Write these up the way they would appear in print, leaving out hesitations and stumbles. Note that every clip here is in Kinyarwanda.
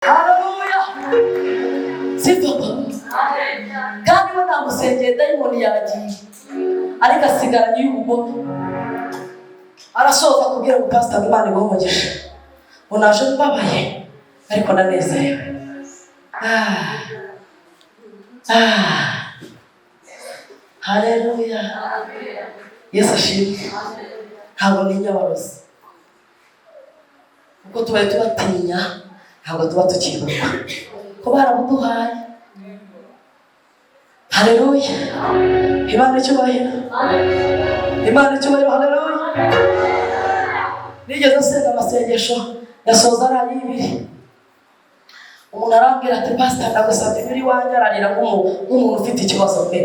Haleluya! Sibyo? Kandi we namusengeye, dayimoni yagiye, ariko asigaranye y'ubugome. Arasoza kubwira ngo: "Pasita, ngo Imana iguhe umugisha, ngo naje mbabaye ariko ndanezerewe." Ah. Ah. Haleluya! Yesu ashimwe. Ntabwo ntinya abarozi, kuko tubaye tubatinya ntabwo tuba tukibuka ko barabuduhaye. Haleluya! Imana icyubahiro, Imana icyubahiro. Haleluya! Nigeze asenga amasengesho, yasoza ari ay'ibiri. Umuntu arambwira ati: "Pasita, ndagusabye ibiri iwanjye." Ararira nk'umuntu ufite ikibazo pe.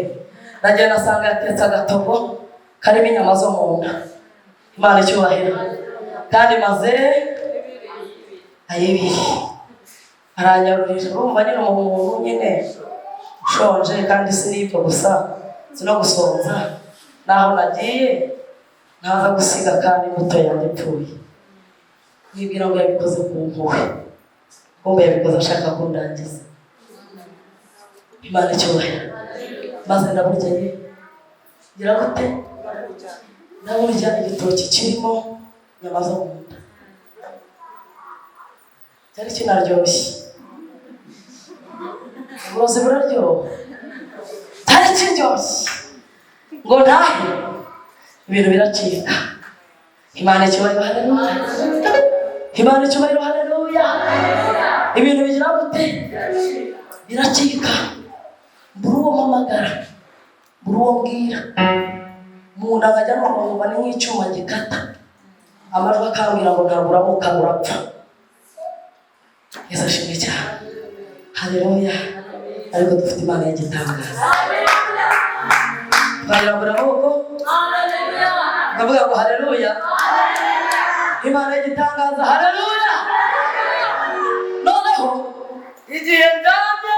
Ndagenda, asanga yatetse agatogo karimo inyama zo mu nda. Imana icyubahiro. Kandi maze ayibiri aranyarurira. Urumva nyine umuntu nyine ushonje, kandi si n'ibyo gusa, si no gusonza, naho nagiye ntaza gusiga kandi imbuto yanjye ipfuye. Nibwira ngo yabikoze ku mpuhwe, kumbe yabikoze ashaka kundangiza. Imana icyubahiro. Maze ndaburya ye, ngira gute, ndaburya igitoki kirimo inyama zo mu nda. Cyari kinaryoshye. Uburozi buraryoha. Cyari kiryoshye. Ngo ntahe, ibintu biracika. Imana icyubahiro. Haleluya! Imana icyubahiro. Haleluya! Ibintu bigira gute? Biracika. Mbura uwo mpamagara, mbura uwo mbwira. Mu nda nkajya numva ni nk'icyuma gikata. Amajwi akambwira ngo ntabwo uramuka, urapfa. Yesu ashimwe cyane. Haleluya! Ariko dufite Imana y'igitangaza. Twayirambura amaboko ndavuga ngo haleluya, Imana y'igitangaza. Haleluya! Noneho igihe ndyamye,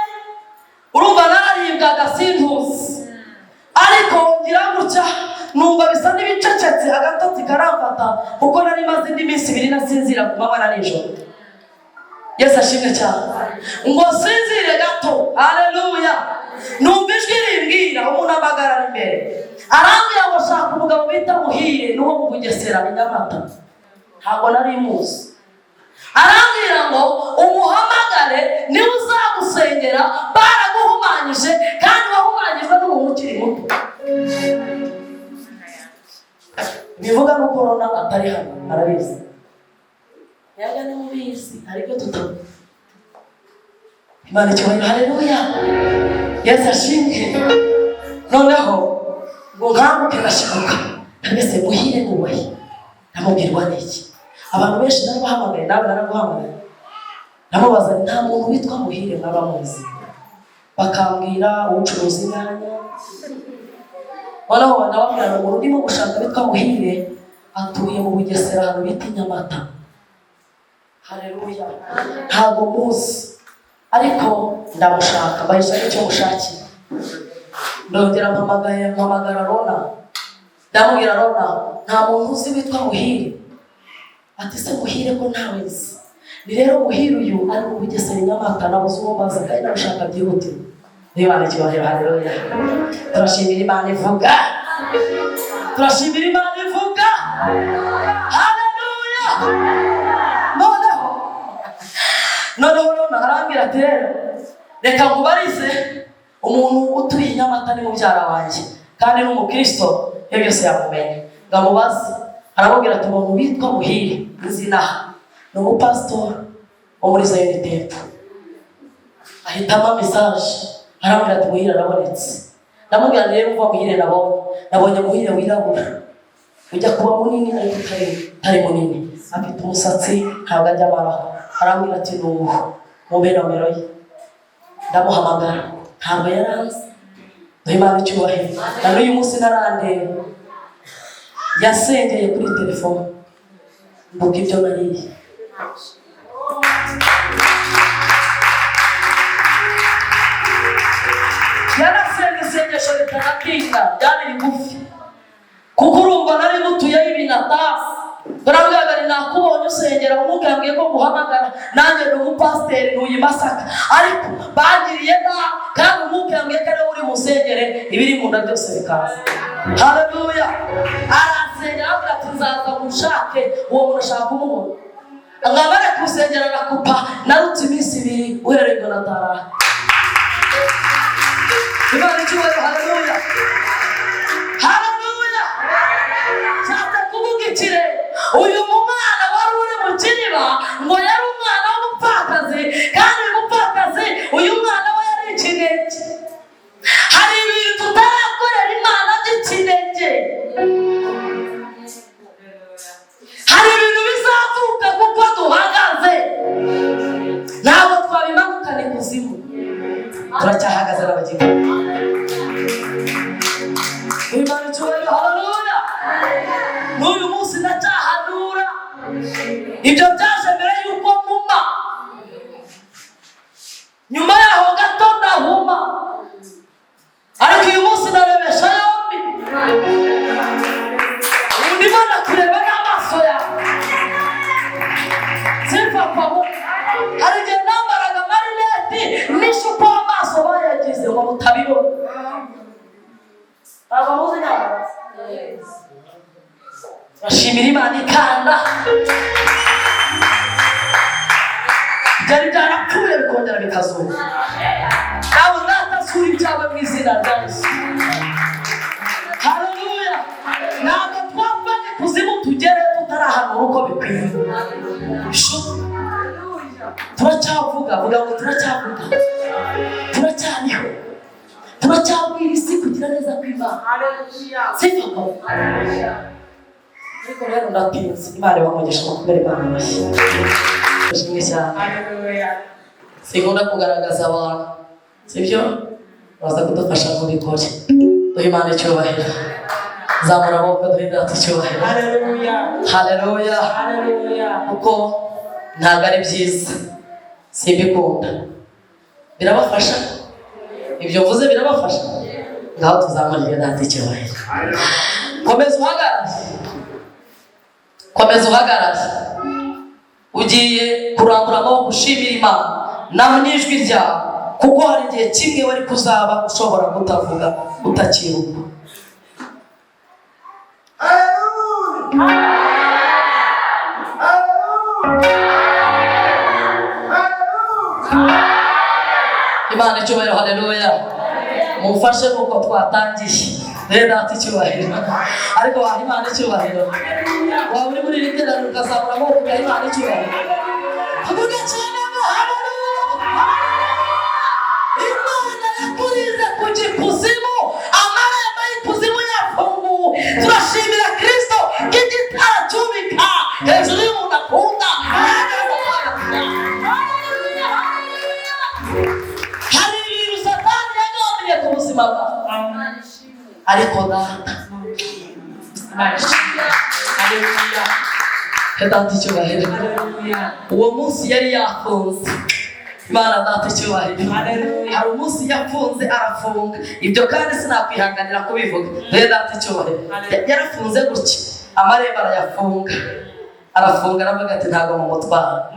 urumva nararibwaga sintuzi, ariko ngira gutya numva bisa n'ibicecetse, agatotsi karamfata, kuko nari maze indi minsi 2 nasinzira ku manywa na nijoro. Yesu ashimwe cyane. Ngo sinzire gato, haleluya, numva ijwi rimbwira. Umuntu amagarara imbere, arambwira ngo: "Shaka umugabo bita Muhire, n'uwo mu Bugesera i Nyamata." Ntabwo nari muzi. Arambwira ngo: "Umuhamagare, niwe uzagusengera, baraguhumanyije kandi wahumanyijwe n'umuntu ukiri muto." Bivuga ngo korona atari hano arabizi, yaga nimubizi, hari ibyo tutavuga. Imana icyubahiro. Haleluya! Yesu ashimwe. Noneho ngo nkanguke, ndashiguka mbese: "Muhire nubahe, ndamubwirwa n'iki?" Abantu benshi narabahamagaye, nawe naraguhamagaye. Ndamubaza: "Nta muntu witwa Muhire mwaba muzi?" Bakambwira ucuruza inyanya. Noneho ndababwira ngo umuntu urimo gushaka witwa Muhire atuye mu Bugesera, ahantu bita i Nyamata. Haleluya! Ntabwo muzi, ariko ndamushaka, mbahisha n'icyo mushakiye. Ndongera mpamagaye, mpamagara Rona, ndamubwira: "Rona, nta muntu uzi witwa Muhire?" Ati: "Se Muhire ko ntawe nzi?" Ni rero Muhire uyu ari mu Bugesera i Nyamata, nabuze uwo mbaza kandi ndamushaka byihutirwa. Imana icyubahiro. Haleluya! Turashimira Imana ivuga, turashimira Imana ivuga. Haleluya! Noneho Rona arambwira ati: "Rero reka nkubarize umuntu utuye i Nyamata, ni mubyara wanjye kandi ni umukristo, ibyo byose yamumenya." Ngo amubaze, aramubwira ati: "Umuntu witwa Muhire nzi inaha ni umupasitori wo muri Zion Temple." Ahitamo message, arambwira ati: "Muhire arabonetse." Ndamubwira: "Rero umva, Muhire nabonye Muhire wirabura, ujya kuba munini ariko utari munini, afite umusatsi ntabwo ajya amaraho." Arambwira ati: "Ni ubu, mube nomero ye." Ndamuhamagara, ntabwo yaranze. Duhe Imana icyubahiro. Na n'uyu munsi ntarandeba, yasengeye kuri telefone, mvuga ibyo nariye. Yarasenga isengesho ritanatinda, ryari rigufi, kuko urumva nari mutuyeho ibintu atazi. Turabwira ngo: "Nakubonye usengera, umwuka yambwiye ko guhamagara, nanjye ndi umupasiteri." Umupasiteri ntuye i Masaka, ariko bangiriye nabi, kandi Umwuka yambwiye ko ariwe uri musengere ibiri mu nda byose bikaza. Haleluya! Aransengera, aravuga ati: "Nzaza mushake." Uwo muntu ashaka kumubona, nkamara kumusengera agakupa. Narutse iminsi 2 uhereye ubwo nataraha. Imana icyubahiro! Haleluya, haleluya! Nshatse kuvuga ikire, uyu mwana wari uri mu kiriba ngo yari umwana w'umupfakazi, kandi uyu mupfakazi, uyu mwana we yari ikinege. Hari ibintu tutarakorera Imana by'ikinege. Hari ibintu bizavuka kuko duhagaze. Ntabwo twabimanukana ikuzimu, turacyahagaze n'abagingo. Imana icyubahiro! Haleluya! N'uyu munsi ndacyahanura. Ibyo byaje mbere y'uko mpuma, nyuma yaho gato ndahuma, ariko uyu munsi ndarebesha yombi. Ubu ndimo ndakureba n'amaso yawe, simfapamo. Hari igihe nambaraga amarineti nishe uko amaso bayagize ngo mutabibona. Ntabwo muzi nyambara. Turashimira Imana ikanda byari byarapfuye bikongera bikazuka. Nawe natasura ibyawe mu izina rya Yesu. Haleluya! Ntabwo twapfanye kuzimu tugere tutarahanura uko bikwiye. Shu. Turacyavuga. Vuga ngo turacyavuga, turacyariho, turacyabwira isi kugira neza kw'Imana. Sivako? Ariko rero ndatinze. Imana ibamugisha mukomere Imana amashyi. Ishimwe cyane. Sinkunda kugaragaza abantu, sibyo? Baza kudufasha ngo bikore. Duhe Imana icyubahiro. Zamura amaboko, duhe Data icyubahiro. Haleluya! Kuko ntabwo ari byiza, simbikunda. Birabafasha? Ibyo mvuze birabafasha? Ngaho tuzamurire Data icyubahiro. Komeza uhagarare, komeza uhagarare. Ugiye kurambura amaboko ushimira Imana nawe n'ijwi ryawe, kuko hari igihe kimwe wari kuzaba ushobora kutavuga, utakibuka. Imana icyubahiro! Haleluya! Mumfashe nuko twatangiye rero. Data icyubahiro! Ariko waha Imana icyubahiro? Waba uri muri iri teraniro ukazamura amaboko ugaha Imana icyubahiro? Tuvuge cyane ngo haleluya! Imana yakurinze kujya ikuzimu, amarembo y'ikuzimu yafunguwe. Turashimira Kristo ko igitara cyubika hejuru y'umuntu akunda. Haleluya! Hari ibintu Satani yagambiriye ku buzima bwawe, ariko Data Data icyubahiro. Uwo munsi yari yafunze. Imana Data icyubahiro! Hari umunsi yafunze, arafunga. Ibyo kandi sinakwihanganira kubivuga. Rero Data icyubahiro. Yarafunze gutya amarembo, arayafunga, arafunga, aravuga ati: "Ntabwo mumutwara."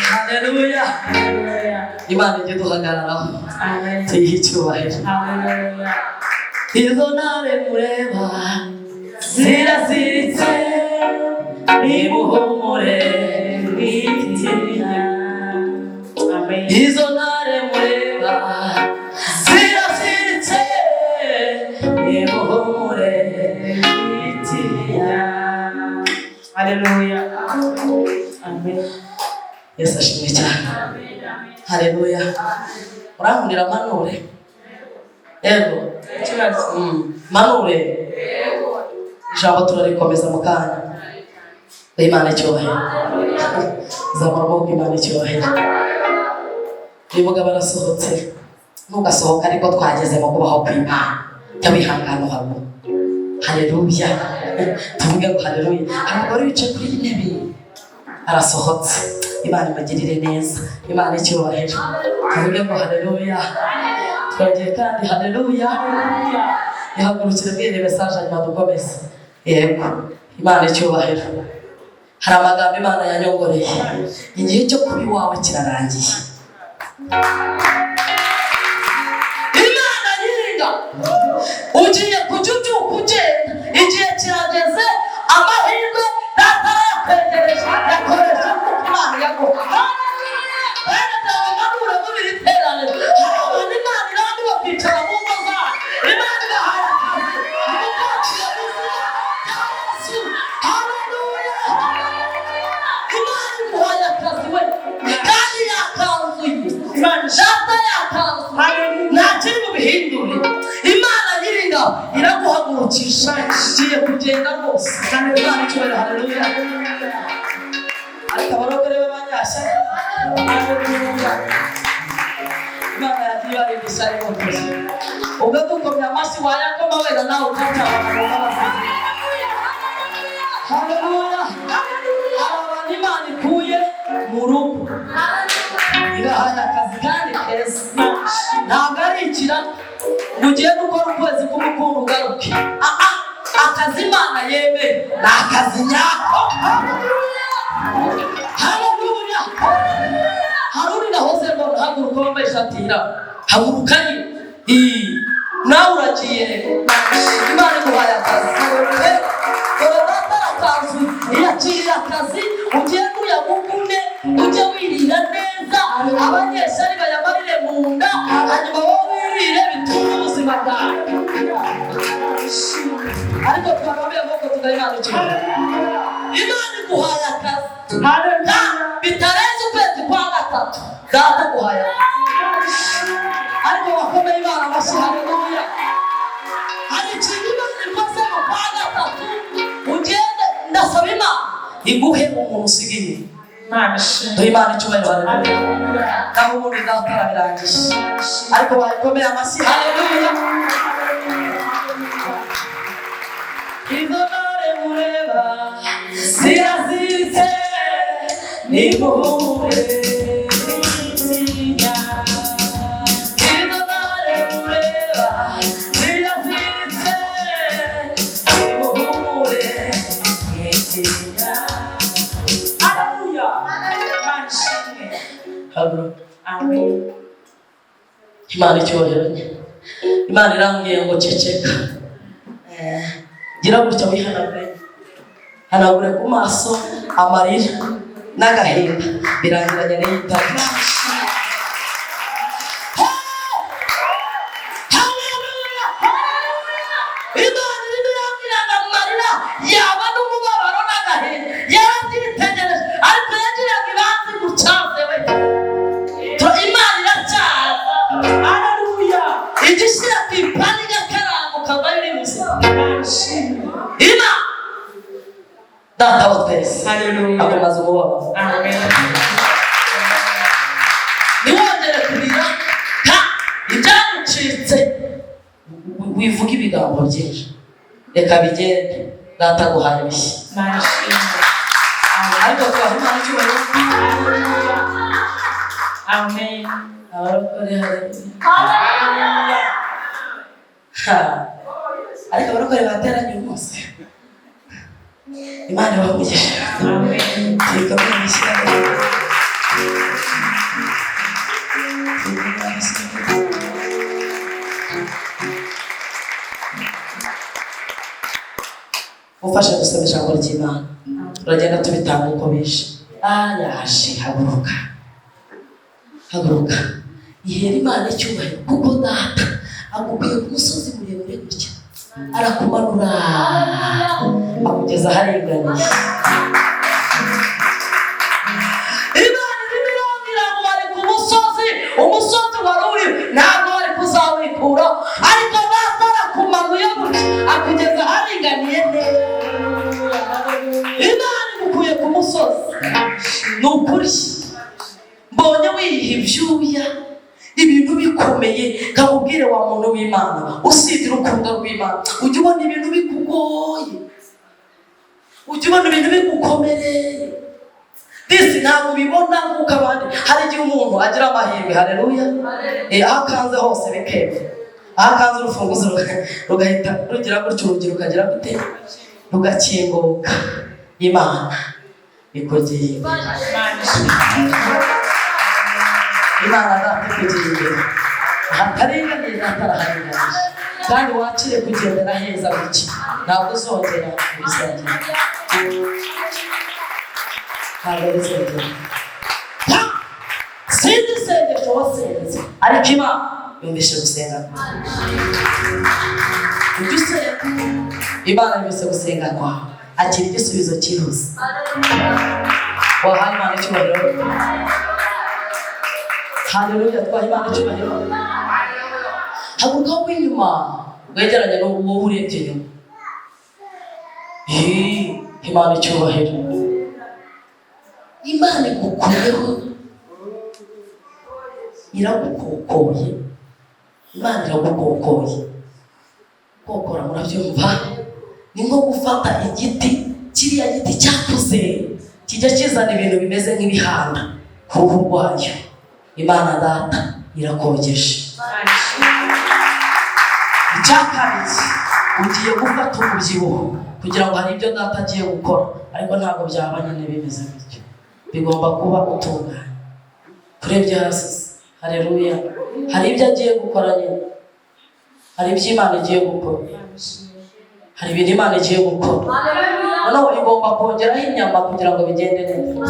Haleluya! Imana ijye duhagararaho, tuyihe icyubahiro. Izo ntare mureba ziraziritse, nimuhumure, mwitinya. Izo ntare mureba ziraziritse, nimuhumure, mwitinya. Haleluya. Amen. Yesu ashimwe cyane! Haleluya! Urankundira manure? Yego. Ikibazo. Manure ijambo, turarikomeza mu kanya. Imana icyubahiro! Zamura amaboko, Imana icyubahiro! Uyu mugabo arasohotse. Ntugasohoka, ariko twageze mu kubaho kw'Imana. Jya wihangana uhabona. Haleluya! Tuvuge ngo haleluya! Hari umugore wicaye kuri iyi ntebe, arasohotse. Imana imugirire neza. Imana icyubahiro! Tuvuge ngo haleluya! Twongeye kandi haleluya! Ihagurukire, bwire message, hanyuma dukomeze. Yego, Imana icyubahiro! Hari amagambo Imana yanyongoreye. Igihe cyo kuba iwawe kirarangiye. Imana yiringa ugiye kujya ubyuka ugenda, igihe kirageze, amahirwe Data arayakwegereje, yakoresha kuko Imana yaguha. Bene data, muri iri teraniro hari abantu Imana irambiwe kwicara mu ngo zabo. Imana ibahaye akazi, nimubwakire mu izina rya Yesu. Haleluya! Imana iguhaye akazi we, kandi yakanzuye. Data yakanzuye, nta kiri bubihindure. Imana nyiringabo iraguhagurukisha, ugiye kugenda rwose. Imana icyubahiro, haleluya! Ariko abarokore b'abanyashya, haleluya! Imana yagiye ibarinda ariko ubwo dukomye amashyi, wayakoma wenda nawe ukacyabana mu mbabazi. Haleluya! Hari abantu Imana ikuye mu rugo ibahaye akazi kandi keza. Ntabwo ari ikiraka ngo ugiye gukora ukwezi k'umukungu ugaruke. Aha akazi Imana yemeye ni akazi nyako. Haleluya! Hari uri nahoze mbona, haguruka, wambaye ishati yirabura, haguruka nyine. Ii, nawe uragiye, Imana iguhaye akazi. Dore Data arakanzu iyakirira akazi, ugende uyagugune, ujye wirira neza, abanyeshuri bayamarire mu nda, hanyuma wowe wirire bitunge ubuzima bwawe. Ariko twababwiye amaboko tugaha Imana icyubahiro. Imana iguhaye akazi. Bitarenze ukwezi kwa gatatu Data aguhaye akazi. Ariko bakomeye Imana amashyi, haleluya! Hari ikintu Imana ikoze mu kwa gatatu, ugende. Ndasaba Imana iguhe umuntu usiga inyuma. Imana ishimwe. Duhe Imana icyubahiro, haleluya! Naho ubundi Data arabirangije. Ariko bayikomeye amashyi, haleluya! Izo ntare mureba ziraziritse, nimuhure. Izo ntare mureba ziraziritse, nimuhure, mwitinya. Haleluya. Imana ishimwe. Haguruka. Amen. Imana icyubahiro nye. Imana irambwiye ngo ceceka. Gira gutya wihanagure, hanagure ku maso amarira n'agahinda birangiranye n'iyi tariki. Haleluya! Imana irimo irambwira ngo amarira yaba n'umubabaro n'agahinda yarabyitegereje, ariko yagiraga ibanze gucaze we. Imana iracyaza. Haleluya. Ijya ishyira ku ipani igakaranga ukavayo uri muzima. Imana ishimwe. Imana Data wa twese Haleluya. akumaze umubabaro. Amen. Ntiwongere kurira ka ibyagucitse, wivuga ibigambo byinshi, reka bigende. Data aguhaye ibishya. Imana ishimwe. Ariko twaha Imana icyubahiro. Haleluya. Amen. Abarokore, haleluya! Haleluya. Ha. Ariko abarokore bateranye uyu munsi, Imana ibahe umugisha. Amen. Tuyikomere amashyi. Tuyikomere amashyi. Ufashe gusoma ijambo ry'Imana, turagenda tubitanga uko bije. Ah, yaje, haguruka, haguruka, ihera Imana icyubahiro, kuko Data agukuye ku musozi muremure gutya, arakumanura akugeza aharinganiye. Imana irimo irambwira ngo bari ku musozi, umusozi wari uri ntabwo bari kuzawikura, ariko Data arakumanuye gutya akugeza aharinganiye neza. Imana igukuye ku musozi, ni ukuri. Mbonye wiyiha ibyuya, ibintu bikomeye. Kamubwire wa muntu w'Imana, usibye urukundo rw'Imana, ujya ubona ibintu bikugoye, ujya ubona ibintu bigukomereye. Disi ntabwo ubibona nk'uko abandi. Hari igihe umuntu agira amahirwe, haleluya, aho akanze hose bikema, aho akanze urufunguzo rugahita rugira gutya, urugi rukagira gute, rugakinguka. Imana ikugiye imbere. Imana ishimwe. Imana Data ikugiye imbere ahataringaniye, Data araharinganiye, kandi wakire kugendera heza gutya, ntabwo uzongera kubizongera, ntabwo bizongera. Ha! Sinzi isengesho wasenze, ariko Imana yumvishe gusenga kwawe. Ujye usenga, Imana yumvise gusenga kwawe, akira igisubizo cyihuse. Wahaye Imana icyubahiro? Haleluya! Twaha Imana icyubahiro. Haguruka wowe inyuma wegeranye n'uwo urebye inyuma. Hii, Imana icyubahiro. Imana igukuyeho, iragukokoye. Imana iragukokoye. Kokora murabyumva, ni nko gufata igiti, kiriya giti cyakuze kijya kizana ibintu bimeze nk'ibihanda ku ruhu rwayo. Imana Data irakogeje. Imana ishimwe. Icya kabiri, ugiye gufata umubyibuho kugira ngo hari ibyo Data agiye gukora, ariko ntabwo byaba nyine bimeze bityo, bigomba kuba utunganye. Turebye hasi, hareruya! Hari ibyo agiye gukora nyine, hari ibyo Imana igiye gukora, Imana ishimwe. hari ibintu Imana igiye gukora. Noneho igomba kongeraho inyama kugira ngo bigende neza.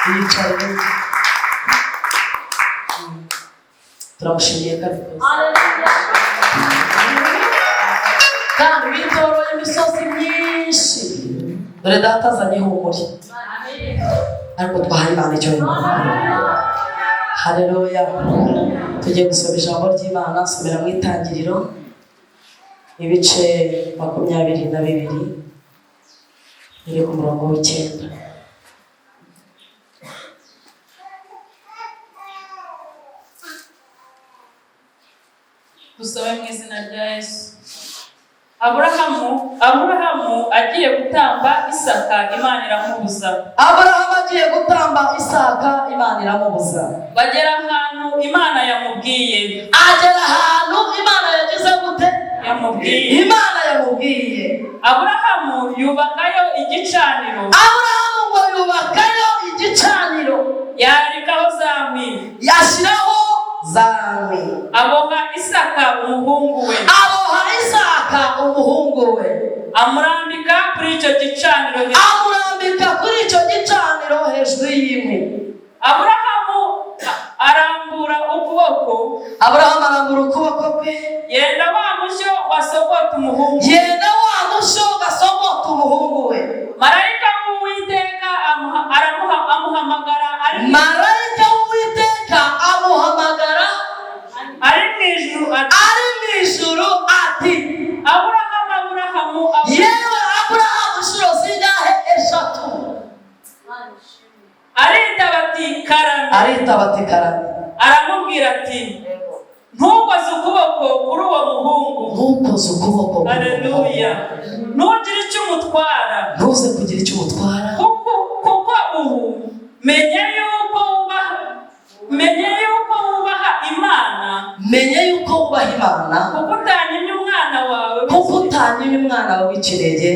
Yicaye, turamushimiye ko abikoze, kandi witoroye imisozi myinshi. Dore Data azanye ihumure, ariko twahaye Imana icyo. Haleluya! Tugiye gusoma ijambo ry'Imana. Somera mu Itangiriro ibice 22, biri ku murongo w'9. Dusabe mu izina rya Yesu. Aburahamu agiye gutamba Isaka, Imana iramubuza. Aburahamu agiye gutamba Isaka, Imana iramubuza. Bagera ahantu Imana yamubwiye. Agera ahantu Imana yagize gute? Yamubwiye. Imana yamubwiye. Aburahamu yubakayo igicaniro. Aburahamu ngo yubakayo igicaniro. Yarikaho za nkwi. Yashyiraho za nkwi. Aboha Isaka umuhungu we. Aboha Isaka umuhungu we. Amurambika kuri icyo gicaniro. Amurambika kuri icyo gicaniro hejuru y'inkwi. Aburahamu arambura ukuboko. Aburahamu arambura ukuboko kwe. Yenda wa mushyo wasogota umuhungu. Yenda wa mushyo gasogota umuhungu we. Marayika w'Uwiteka amuhamagara ari Marayika w'Uwiteka amuhamagara ari mu ijuru ati: ari mu ijuru ati: "Aburahamu, Aburahamu!" "Yewe Aburahamu!" Inshuro zingahe? Eshatu. Aritaba ati: "Karame." Aritaba ati: "Karame." Aramubwira ati: "Ntukoze ukuboko kuri uwo muhungu." "Ntukoze ukuboko kuri uwo Haleluya! muhungu." "Ntugire icyo umutwara." "Ntuze kugira icyo umutwara." Kuko ubu menye yuko wubaha Imana. "Menye yuko wubaha Imana." "Kuko utanyimye umwana wawe." "Kuko utanyimye umwana wawe w'ikinege."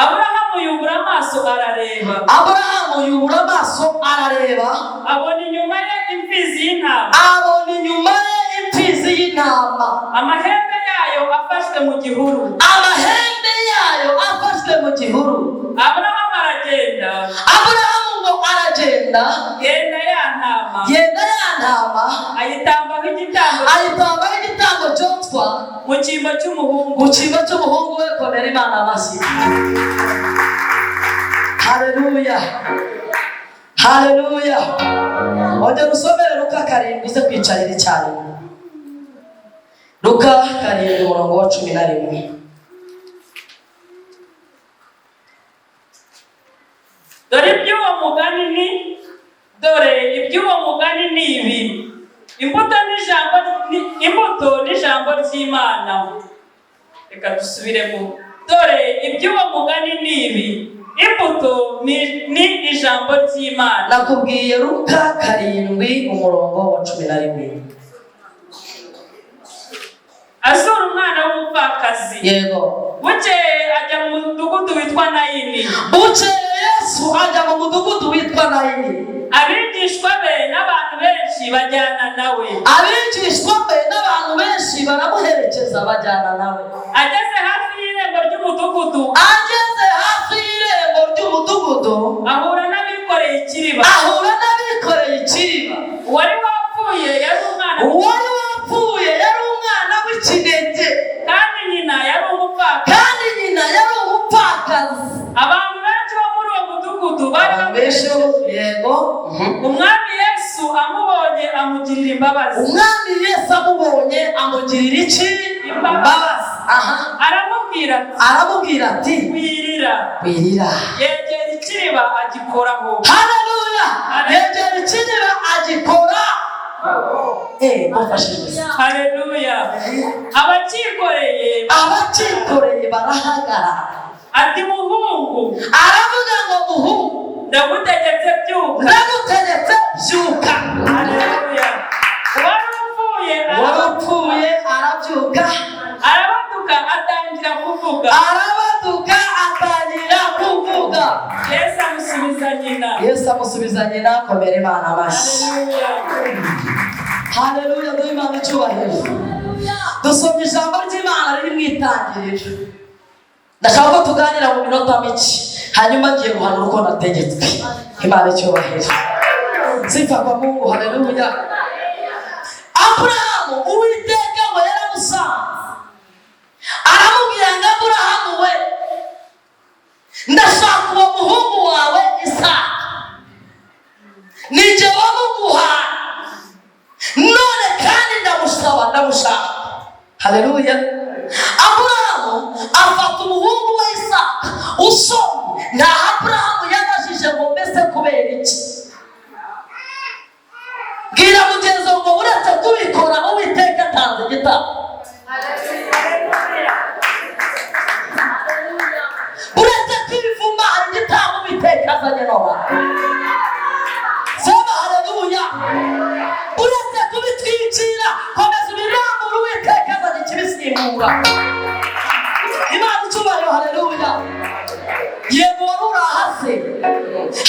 Aburahamu yubura amaso arareba. Aburahamu yubura amaso arareba. Abona inyuma ye imfizi y'intama. Abona inyuma ye imfizi y'intama. Amahembe yayo afashwe mu gihuru. Amahembe yayo afashwe mu gihuru. Aburahamu aragenda. Aburahamu ngo aragenda. Yenda ya ntama. Yenda ya ntama. Ayitambaho igitambo. Ayitambaho igitambo cyotswa. Mu cyimbo cy'umuhungu. Mu cyimbo cy'umuhungu we. Komera Imana amashyi. Haleluya, haleluya! Ongera usomere Luka 7, uze kwicarira icyarimwe. Luka 7, umurongo wa 11. Dore iby'uwo mugani ni ibi: imbuto n'ijambo ry'Imana. Reka dusubiremo. Dore iby'uwo mugani ni ibi: imbuto ni ijambo ry'Imana. Nakubwiye Luka 7, umurongo wa 11. Azura umwana w'umupfakazi. Yego. Bukeye ajya mu mudugudu witwa Nayini. Bukeye Yesu ajya mu mudugudu witwa Nayini. Abigishwa be n'abantu benshi bajyana nawe. Abigishwa be n'abantu benshi baramuherekeza, bajyana nawe. Ageze hafi y'irembo ry'umudugudu, Ageze hafi y'irembo ry'umudugudu, ahura n'abikoreye ikiriba. Ahura n'abikoreye ikiriba. Uwari wapfuye yari umwana, Uwari wapfuye yari umwana w'ikinege, kandi nyina yari umupfakazi. Kandi nyina yari umupfakazi. Abantu benshi bo muri uwo mudugudu bari Abantu benshi, yego. Umwami Yesu amubonye amugirira imbabazi. Umwami Yesu amubonye amugirira iki? Imbabazi. Aha. Aramubwira ati, Aramubwira ati, wirira. Wirira. Yegera ikiriba agikoraho. Haleluya! Yegera ikiriba agikora. Mufashije. Haleluya! Abacyikoreye, Abacyikoreye barahagarara. Ati: muhungu, Aravuga ngo: muhungu, ndagutegetse, byuka. Ndagutegetse, byuka. Haleluya! Uwari upfuye Wari upfuye arabyuka. Arabaduka atangira kuvuga. Arabaduka atangira kuvuga. Yesu amusubiza nyina. Yesu amusubiza nyina. Komera Imana amashyi. Haleluya! Haleluya! Duhe Imana icyubahiro. Dusomye ijambo ry'Imana riri mu Itangiriro. Ndashaka ko tuganira mu minota mike, hanyuma ngiye guhanura uko nategetswe. Imana icyubahiro. Sifa kwa Mungu. Haleluya! Aburahamu, Uwiteka ngo yaramusanze, aramubwira ngo: Aburahamu we, ndashaka uwo muhungu wawe Isaka, nijye wamuguhaye, none kandi ndamusaba, ndamushaka. Haleluya! Aburahamu afata umuhungu we Isaka. Usomye, nta Aburahamu yabajije ngo: mbese kubera iki? Bwira mugenzi wawe ngo: uretse kubikora, Uwiteka atanze igitambo. Uretse kwivuma, hari igitambo Uwiteka azanye nonaha. Sema haleluya! Uretse kubitwikira, komeza ubirambura, Uwiteka azanye ikibisimbura. Imana icyubahiro. Haleluya! Yego, wari uri ahase.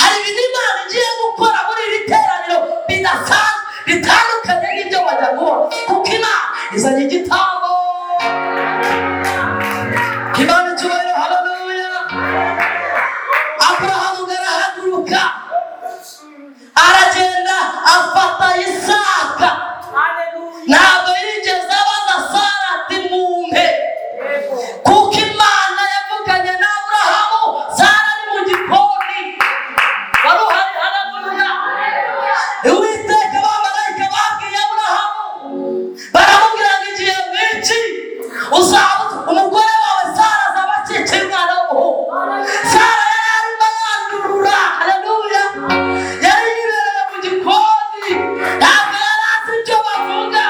Hari ibintu Imana igiye gukora muri iri teraniro bidasanzwe, bitandukanye n'ibyo wajya kubona, kuko Imana izanye igitambo. Imana icyubahiro. Haleluya! Aburahamu ngo arahaguruka, aragenda, afata Isaka. Ntabwo yigeze abaza Sara ati: mumpe, kuko Imana yavuganye na Aburahamu Sara ari mu gikoni. Wari uhari? Haleluya! Uwiteka, abamarayika babwiye Aburahamu, baramubwira ngo: igihe nk'iki uzaba umugore wawe Sara azaba akikiye umwana w'umuhungu. Sara yari arimo yandurura. Haleluya! Yari yibereye mu gikoni, ntabwo yari azi ibyo bavuga.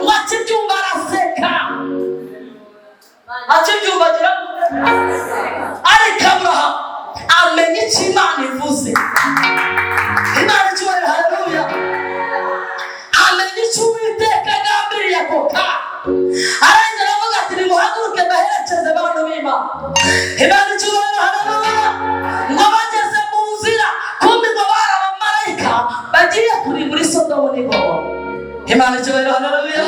Ngo akibyumva araseka, akibyumva agira. Ariko Aburahamu amenya icyo Imana ivuze. Imana icyubahiro. Haleluya! Amenya icyo Uwiteka agambiriye ako kanya, arangira aravuga ati: nimuhaguruke mbaherekeze, bantu b'Imana. Imana icyubahiro. Haleluya! Ngo bageze mu nzira, kumbi ngo bari abamarayika bagiye kurimbura Sodomu n'Igomora. Imana icyubahiro. Haleluya!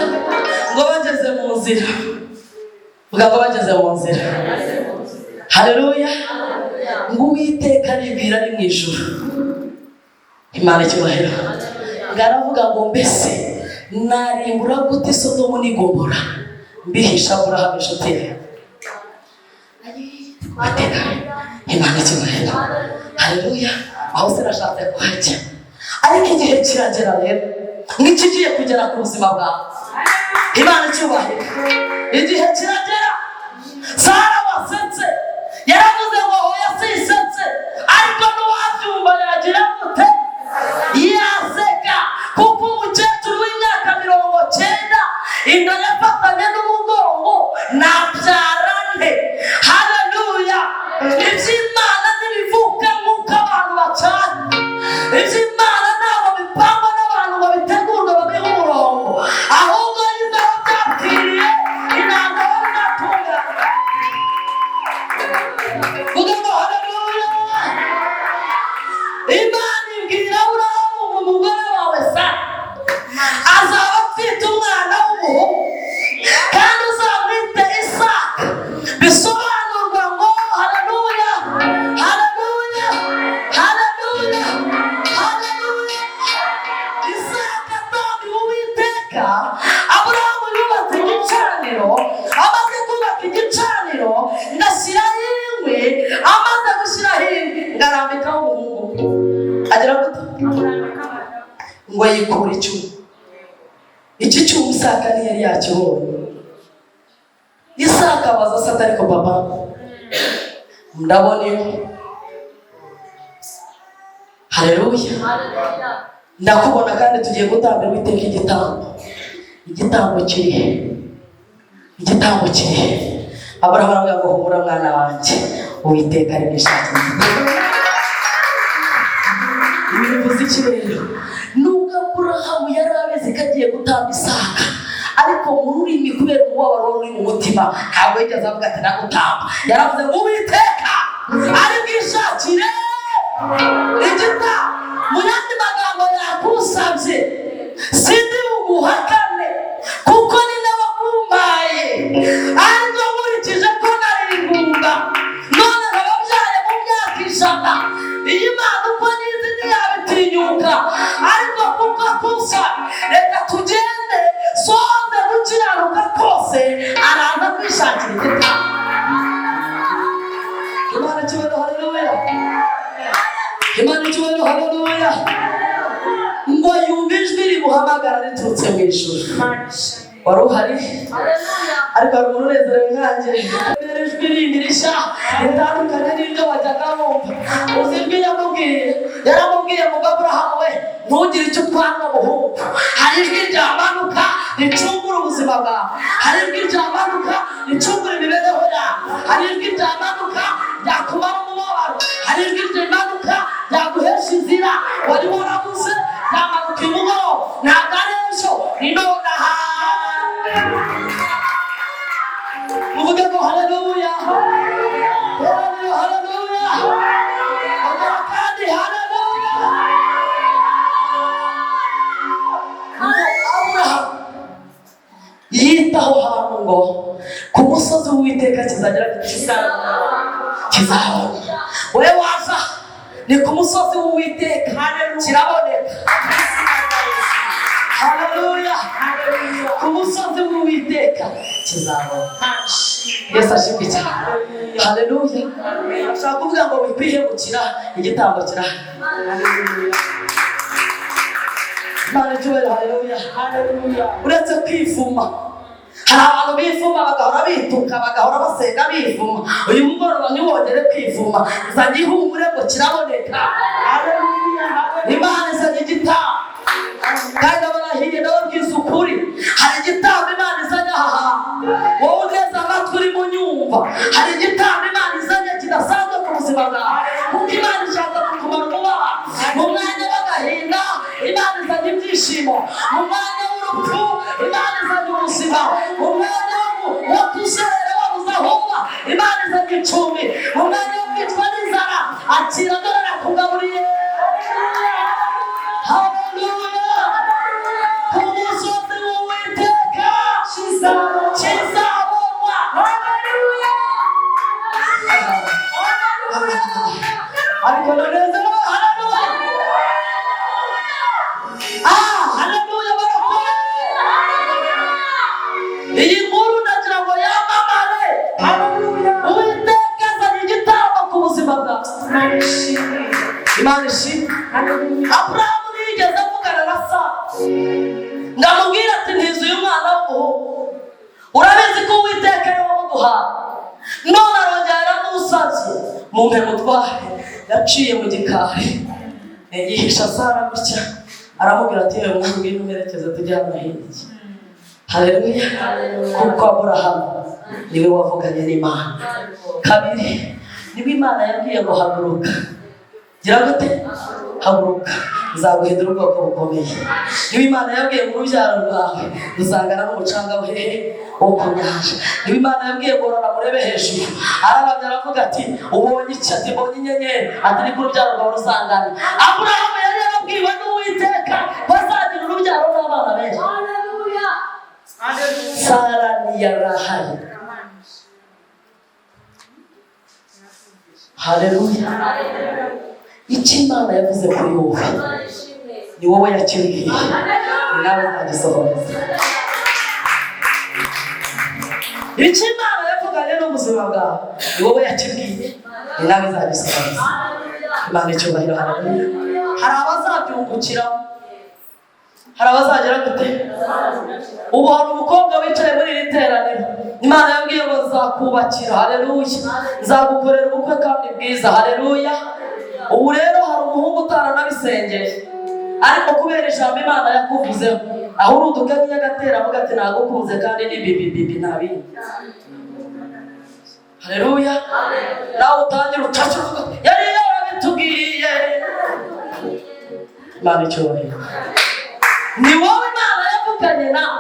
Ngo bageze mu nzira, vuga ngo: bageze mu nzira. Haleluya! Ngo Uwiteka aribwira ari mu ijuru. Imana icyubahiro. Ngo aravuga ngo: mbese narimbura gute Sodomu n'Igomora mbihisha Aburahamu inshuti ye? Ateka. Imana icyubahiro. Haleluya! Aho sinashatse kuhajya, ariko igihe kiragera rero nk'ikigiye kugera ku buzima bwawe. Imana icyubahiro. Igihe kiragera, Sara wasetse yaravuze ngo: hoya, sisetse. Ariko n'uwabyumva yagira gute? Yaseka, kuko umukecuru w'imyaka 90, inda yafatanye n'umugongo, nabyara nte? Haleluya! Iby'Imana ntibivuka nk'uko abantu bacana. Iby'Imana ntabwo bipangwa n'abantu ngo bitegurwe, babihe umurongo, ahubwo yize aho byapfiriye. Imana ibwira Aburahamu ngo umugore wawe Sara azaba afite umwana w'umuhungu, kandi uzamwite Isaka, bisobanurwa ngo haleluya, haleluya, haleluya, haleluya. Isaka atambiwe Uwiteka. Aburahamu yubatse igicaniro. Amaze kubaka igicaniro, ngashyiraho inkwi. Amaze gushyiraho inkwi, ngarambikaho umuhungu. Agira gute? Ngo yikure icyuma. Iki cyuma Isaka ntiyari yakibonye. Isaka abaza se ati: "Ariko papa, ndabona inkwi, haleluya, ndakubona, kandi tugiye gutambira Uwiteka igitambo. Igitambo kiri he? Igitambo kiri he?" Aburahamu aravuga ngo: "Humura mwana wanjye, Uwiteka ari bwishakire igitambo." Ibi bivuze iki rero? Nubwo Aburahamu yari abizi ko agiye gutamba Isaka, ariko mu rurimi, kubera umubabaro wari uri mu mutima, ntabwo yigeze avuga ati: "Ndagutamba." Yaravuze ngo: "Uwiteka ari bwishakire igitambo." Mu yandi magambo, yakusabye, sindi buguhakane kuko ni nawe wakumpaye, ariko nkurikije ko nari ingumba, none nkaba byaye mu myaka 100, iyi Mana uko nizi ntiyabitinyuka, ariko kuko akusa, reka tugende soze gukiranuka kose, araza kwishakira igitambo. Imana icyubahiro, haleluya! Imana icyubahiro, haleluya! Ngo yumve ijwi rimuhamagara riturutse mu ijuru. Wari uhari? Ariko hari umuntu unezerewe nkanjye? Rero ijwi rindi rishya ritandukanye n'iryo wajyaga wumva. Uzi ijwi yamubwiye? Yaramubwiye ngo: "Aburahamu we, ntugire icyo utwara muhungu. Hari ijwi ryamanuka ricungura ubuzima bwawe, hari ijwi ryamanuka ricungura imibereho yawe, hari ijwi ryamanuka ryakumara umubabaro, hari ijwi rimanuka ryaguhesha inzira wari warabuze. Ryamanuka imugoroba, ntabwo ari ejo, ni nonaha." Muvuge ngo haleluya, haleluya, haleluya! Ongera kandi, haleluya! Ngo Aburahamu yitaho hantu ngo ku musozi w'Uwiteka kizagera kizabona. Wowe waza, ni ku musozi w'Uwiteka kiraboneka. Haleluya! Ku musozi w'Uwiteka kizabona. Yesu ashimwe cyane, haleluya! Ashaka kuvuga ngo wikwihemukira, igitambo kirahari. Imana icyubahiro, haleluya! Uretse kwivuma, hari abantu bivuma, bagahora bituka, bagahora basenga bivuma. Uyu mugoroba ntiwongere kwivuma. Izanye ihumure ngo kiraboneka. Imana izanye igitambo, kandi abarahiye, ndababwiza ukuri, hari igitambo Imana izanye aha hantu. Wowe ugeze amatwi urimo unyumva, hari igitambo Imana izanye kidasanzwe ku buzima bwawe, kuko Imana ishaka kukumara umubabaro. Mu mwanya w'agahinda, Imana izanye ibyishimo. Mu mwanya w'urupfu, Imana izanye ubuzima. Mu mwanya wo kuzerera wabuze aho uba, Imana izanye icumbi. Mu mwanya wo kwicwa n'inzara, akira, dore arakugaburiye. Haleluya! Ku musozi w'Uwiteka kizabonwa. Ariko ndanezerewe, haleluya! Ah, haleluya! Barakore iyi nkuru, ndagira ngo yamamare. Uwiteka azanye igitambo ku buzima bwawe. Imana ishimwe. Aburahamu ntiyigeze avugana na Sara ngo amubwire ati: "Ntiza uyu mwana w'umuhungu, urabizi ko Uwiteka ariwe wamuduhaye, none arongera aramusabye, mumpe mutware." Yaciye mu gikari, yihisha Sara gutya, aramubwira ati: "Yewe mwana, ngwino umerekeze tujye hano hirya." Haleluya! Kuko Aburahamu niwe wavuganye n'Imana. Kabiri, niba Imana yabwiye ngo: "Haguruka," gira gute? Haguruka, nzaguhindura ubwoko bukomeye. Niba Imana yabwiye ngo urubyaro rwawe ruzangana n'umucanga hehe wo ku nyanja, niba Imana yabwiye ngo rora murebe hejuru, araramya aravuga ati ubonye iki? Ati mbonye inyenyeri. Ati niko urubyaro rwawe ruzangana. Aburahamu yari yarabwiwe n'Uwiteka ko azagira urubyaro n'abana benshi. Sara ntiyarahari. Haleluya. Icyo Imana yavuze kuri wowe ni wowe yakibwiye, ni nawe ntagisohoza. Icyo Imana yavuganye n'ubuzima bwawe ni wowe yakibwiye, ni nawe izagisohoza. Imana icyubahiro. Haleluya. Hari abazabyungukiramo, hari abazagera gute? Ubu hari umukobwa wicaye muri iri teraniro, Imana yabwiye ngo nzakubakira. Haleluya. Nzagukorera ubukwe kandi bwiza. Haleluya. Ubu rero hari umuhungu utaranabisengeye, ariko kubera ijambo Imana yakuvuzeho, aho uruduka nk'iyagatera avuga ati nagukunze kandi ni bibi bibi nta bindi. Haleluya. Nawe utangira ucaca uvuga yari yarabitubwiye. Imana icyubahiro. Ni wowe Imana yavuganye nawe,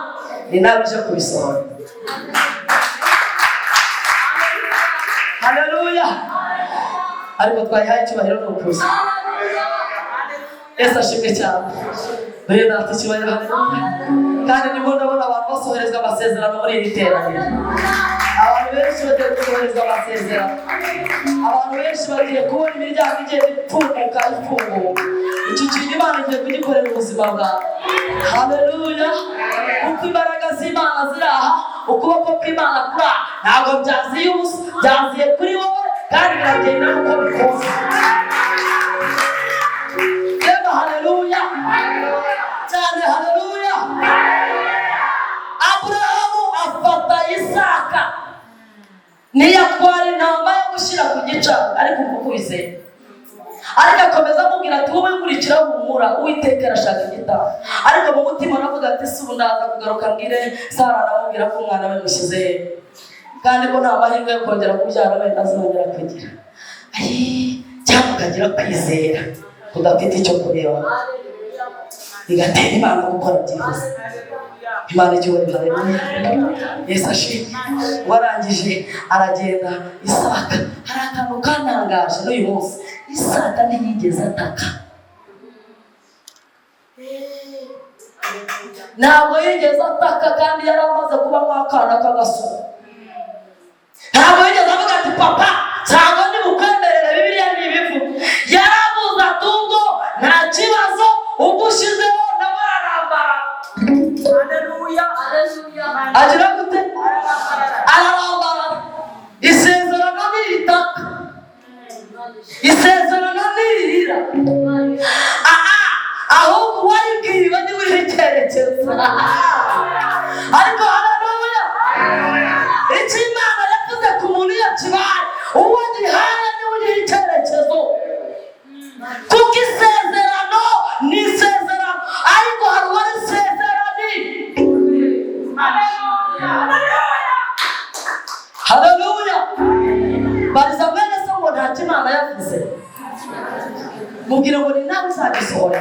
ni nawe uje kubisohora. Haleluya. Ariko twayihaye icyubahiro ni ukuza. Yesu ashimwe cyane. Dore data icyubahiro. Haleluya. Kandi nibwo ndabona abantu basoherezwa amasezerano muri iri teraniro. Abantu benshi bagiye gusoherezwa amasezerano. Abantu benshi bagiye kubona imiryango igenda ipfunduka ifunguka. Iki kintu Imana igiye kugikorera ubuzima bwawe. Haleluya. Kuko imbaraga z'Imana ziri aha, ukuboko kw'Imana kuri aha, ntabwo byaziye ubusa, byaziye kuri wowe kandi biragenda uko bikoze. Reba haleluya cyane. Haleluya. Aburahamu afata Isaka, ntiyatwara intama yo gushyira ku gicaniro, ariko uko kwizera. Ariko akomeza amubwira ati wowe nkurikira humura, Uwiteka arashaka igitambo. Ariko mu mutima aravuga ati si ubu ndaza kugaruka mbwire Sara, aramubwira ko umwana we mushyize he, kandi ko nta mahirwe yo kongera kubyara wenda azongera kugira. Cyangwa ukagira kwizera udafite icyo kureba, bigatera Imana gukora byihuse. Imana icyubahiro. Haleluya. Yesu ashimwe. Warangije aragenda. Isaka, hari akantu kantangaje n'uyu munsi, Isaka ntiyigeze ataka. Ntabwo yigeze ataka, kandi yari amaze kuba nk'akana k'agasore. Ntabwo yigeze avuga ati papa cyangwa ntibukwemerere, Bibiliya ntibivuga. Yaravuze ati ubwo nta kibazo, ubwo ushyizeho nawe ararambara. Agira gute? Ararambara. Isezerano ni itaka, isezerano ni irira. Ahubwo uwaribwiwe niwe uriho icyerekezo. Ariko haleluya, icyo Imana yavuze ku muntu iyo kibaye, uwo gihaye niwe uriho icyerekezo. Kuko isezerano ni isezerano, ariko hari uwarisezerani. Haleluya. Bariza mwene se ngo ntacyo Imana yavuze, mubwira ngo ni nawe uzagisohora.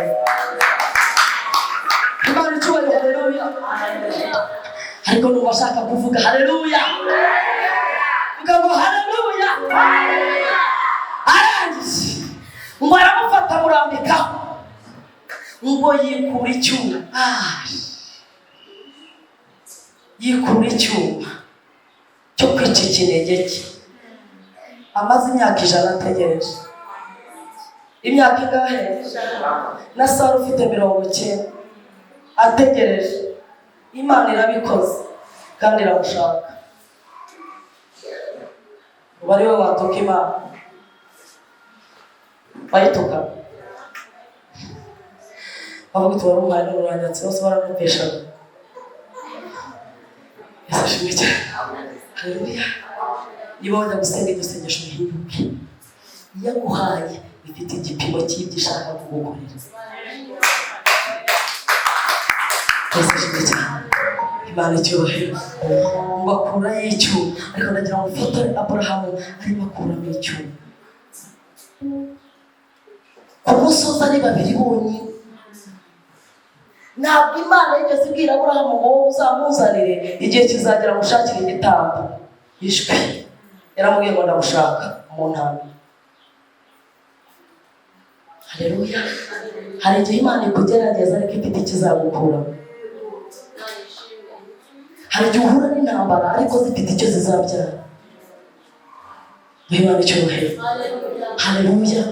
Imana icyubahiro. Haleluya. Ariko numva ashaka kuvuga haleluya, vuga ngo haleluya. Arangije ngo aramufata amurambikaho, ngo yikura icyuma. Yikura icyuma cyo kwica ikinege cye. Amaze imyaka 100 ategereje. Imyaka ingahe? Na Sara ufite 90 ategereje. Imana irabikoze kandi iramushaka. Ubu ari we watuka Imana, wayituka bavuga uti wari umuhaye n'ururanyatsi bose baramuteshaga. Yesu ashimwe cyane. Haleluya. Niba wajya gusenga iryo sengesho rihinduke, iyo aguhaye bifite igipimo cy'ibyo ishaka kugukorera. Yesu ashimwe cyane. Imana icyubahiro. Ngo akurayo icyuma, ariko ndagira ngo mfotore Aburahamu arimo akuramo icyuma. Ku musozi ari babiri bonyine. Ntabwo Imana yigeze ibwira Aburahamu ngo wowe uzamuzanire, igihe kizagera mushakire igitambo. Ijwi yaramubwiye ngo ndamushaka mu ntambwe. Haleluya! Hari igihe Imana ikugerageza, ariko ifite ikizagukuramo. Hari igihe uhura n'intambara, ariko zifite icyo zizabyara. Duhe Imana icyubahiro. Haleluya!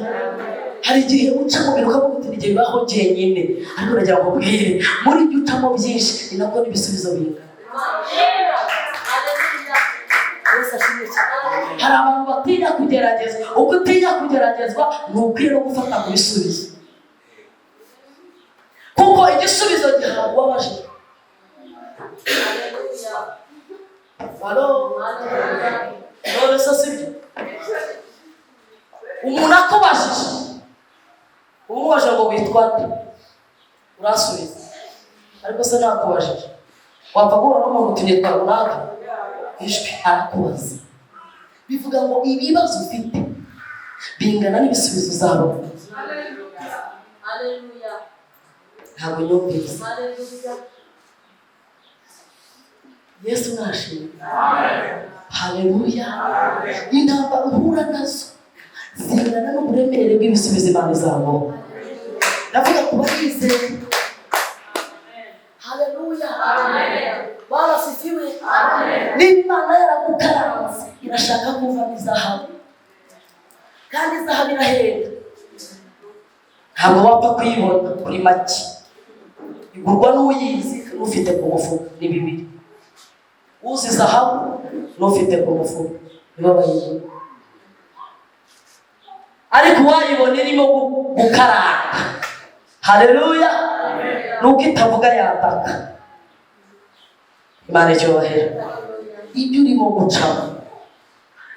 Hari igihe uca mu bintu ukavuga uti igihe bibaho jyenyine, ariko nagira ngo ubwire, muri ibyo ucamo byinshi ni nako n'ibisubizo bingana. Yesu ashimwe cyane. Hari abantu batinya kugeragezwa. Uko utinya kugeragezwa, ni ukwiye no gufata ku bisubizo, kuko igisubizo gihabwa uwabajije. Alo, none se sibyo? Umuntu akubajije, umubajije ngo witwa nde, urasubiza. Ariko se ntakubajije, wapfa guhura n'umuntu uti nitwa runaka? Ijwi arakubaza. Bivuga ngo ibibazo ufite bingana n'ibisubizo uzabona. Ntabwo nyumvise. Yesu nashimwe. Haleluya! Intambara uhura nazo zingana n'uburemere bw'ibisubizo Imana izaguha. Ndavuga ku bayizeye. Haleluya! Barasifiwe. Niba Imana yaragukaranze, irashaka kuvamo izahabu, kandi izahabu irahenda, ntabwo wapfa kuyibona kuri make. Igurwa n'uyizi n'ufite ku mufuka. Ni bibiri: uzi zahabu n'ufite ku mufuka nibo bayibona. Ariko uwayibona irimo gukaranga, haleluya, nuko itavuga yataka. Imana icyubahiro. Ibyo urimo gucamo,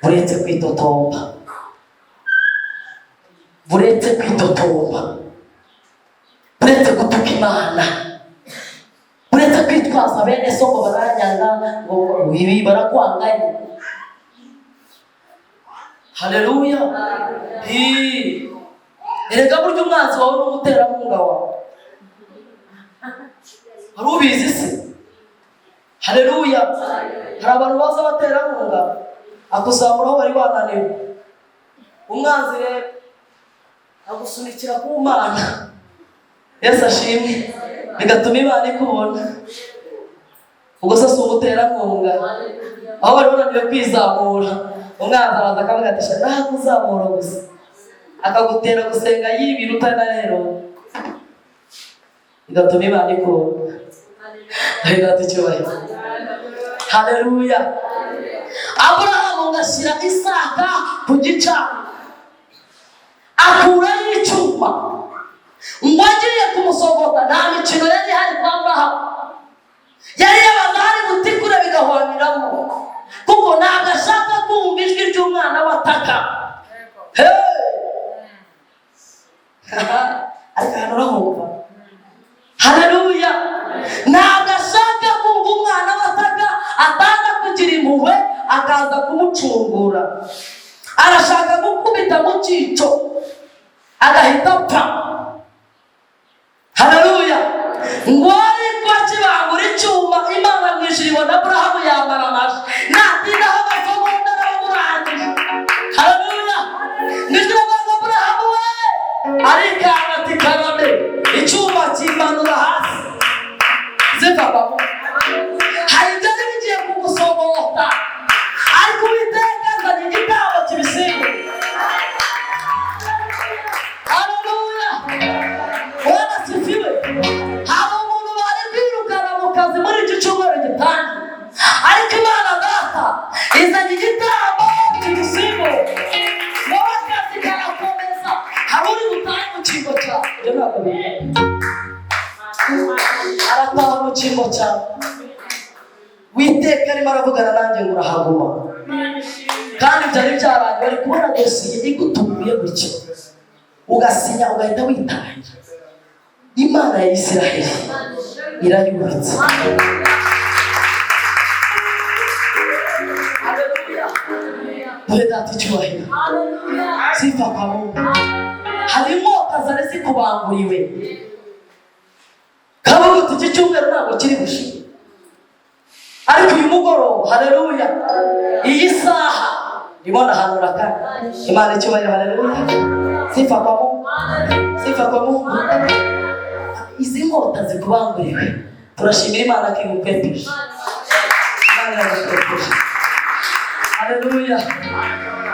buretse kwitotomba, buretse kwitotomba, buretse gutuka Imana, buretse kwitwaza bene so ngo baranyanga, ngo ibi barakwanganye. Haleluya! Hi. Erega burya umwanzi wawe ni umuterankunga wawe, wari ubizi se? Haleluya! Hari abantu baza abaterankunga, akuzamura aho wari wananiwe. Umwanzi rero agusunikira ku Mana. Yesu ashimwe. Bigatuma Imana ikubona. Ubwo se si umuterankunga? Aho bari bananiwe kwizamura, umwanzi araza akavuga ati ntabwo uzamura gusa, akagutera gusenga yibira utanarero, bigatuma Imana ikubona. Data icyubahiro. Haleluya! Aburahamu ngo ashyira Isaka ku gicaniro, akurayo icyuma ngo agiye kumusogota. Nta mikino yari ihari kwa Aburahamu, yari yabaga hari butikure bigahwaniramo, kuko ntabwo ashaka kumva ijwi ry'umwana we ataka. Hey! Ariko hano urahumva. Haleluya! Ntabwo ashaka kumva umwana we ataka, ataza kugira impuhwe akaza kumucungura. Arashaka gukubita mu cyico agahita apfa. Haleluya! Ngo ariko akibangura icyuma, Imana mu ijuru ibona Aburahamu yambara amaji natindaho amasegonda aramurangije. Haleluya! Nijoro abaza Aburahamu we, arikanga ati karame. Icyuma kimanura hasi zivamo. Hari ibyari bigiye kugusogota, ariko Uwiteka azanye igitambo kibisimbura. Haleluya! Bwana asifiwe. Hari umuntu bari kwirukana mu kazi muri iki cyumweru gitangiye, ariko Imana Data izanye igitambo kibisimbura, wowe akazi karakomeza. Hari uri butahe mu cyimbo cyawe. Ibyo ntabwo bihari, arataha mu cyimbo cyawe. Witeka arimo aravugana nanjye ngo urahaguma, kandi byari byarangiye. Bari kubona dosiye igutunguye gutya, ugasinya ugahita witangira. Imana ya Isiraheli irayubitse. Duhe Data icyubahiro. Sifa kwa Mungu. Hari inkota zari zikubanguriwe, kavuga uti iki cyumweru ntabwo kiri bushire, ariko uyu mugoroba, haleluya, iyi saha ndimo ndahanura kandi Imana icyubahiro, haleluya. Sifa kwa Mungu, sifa kwa Mungu. Izi nkota zikubanguriwe, turashimira Imana ko igukwepeje. Imana iragukwepeje, haleluya,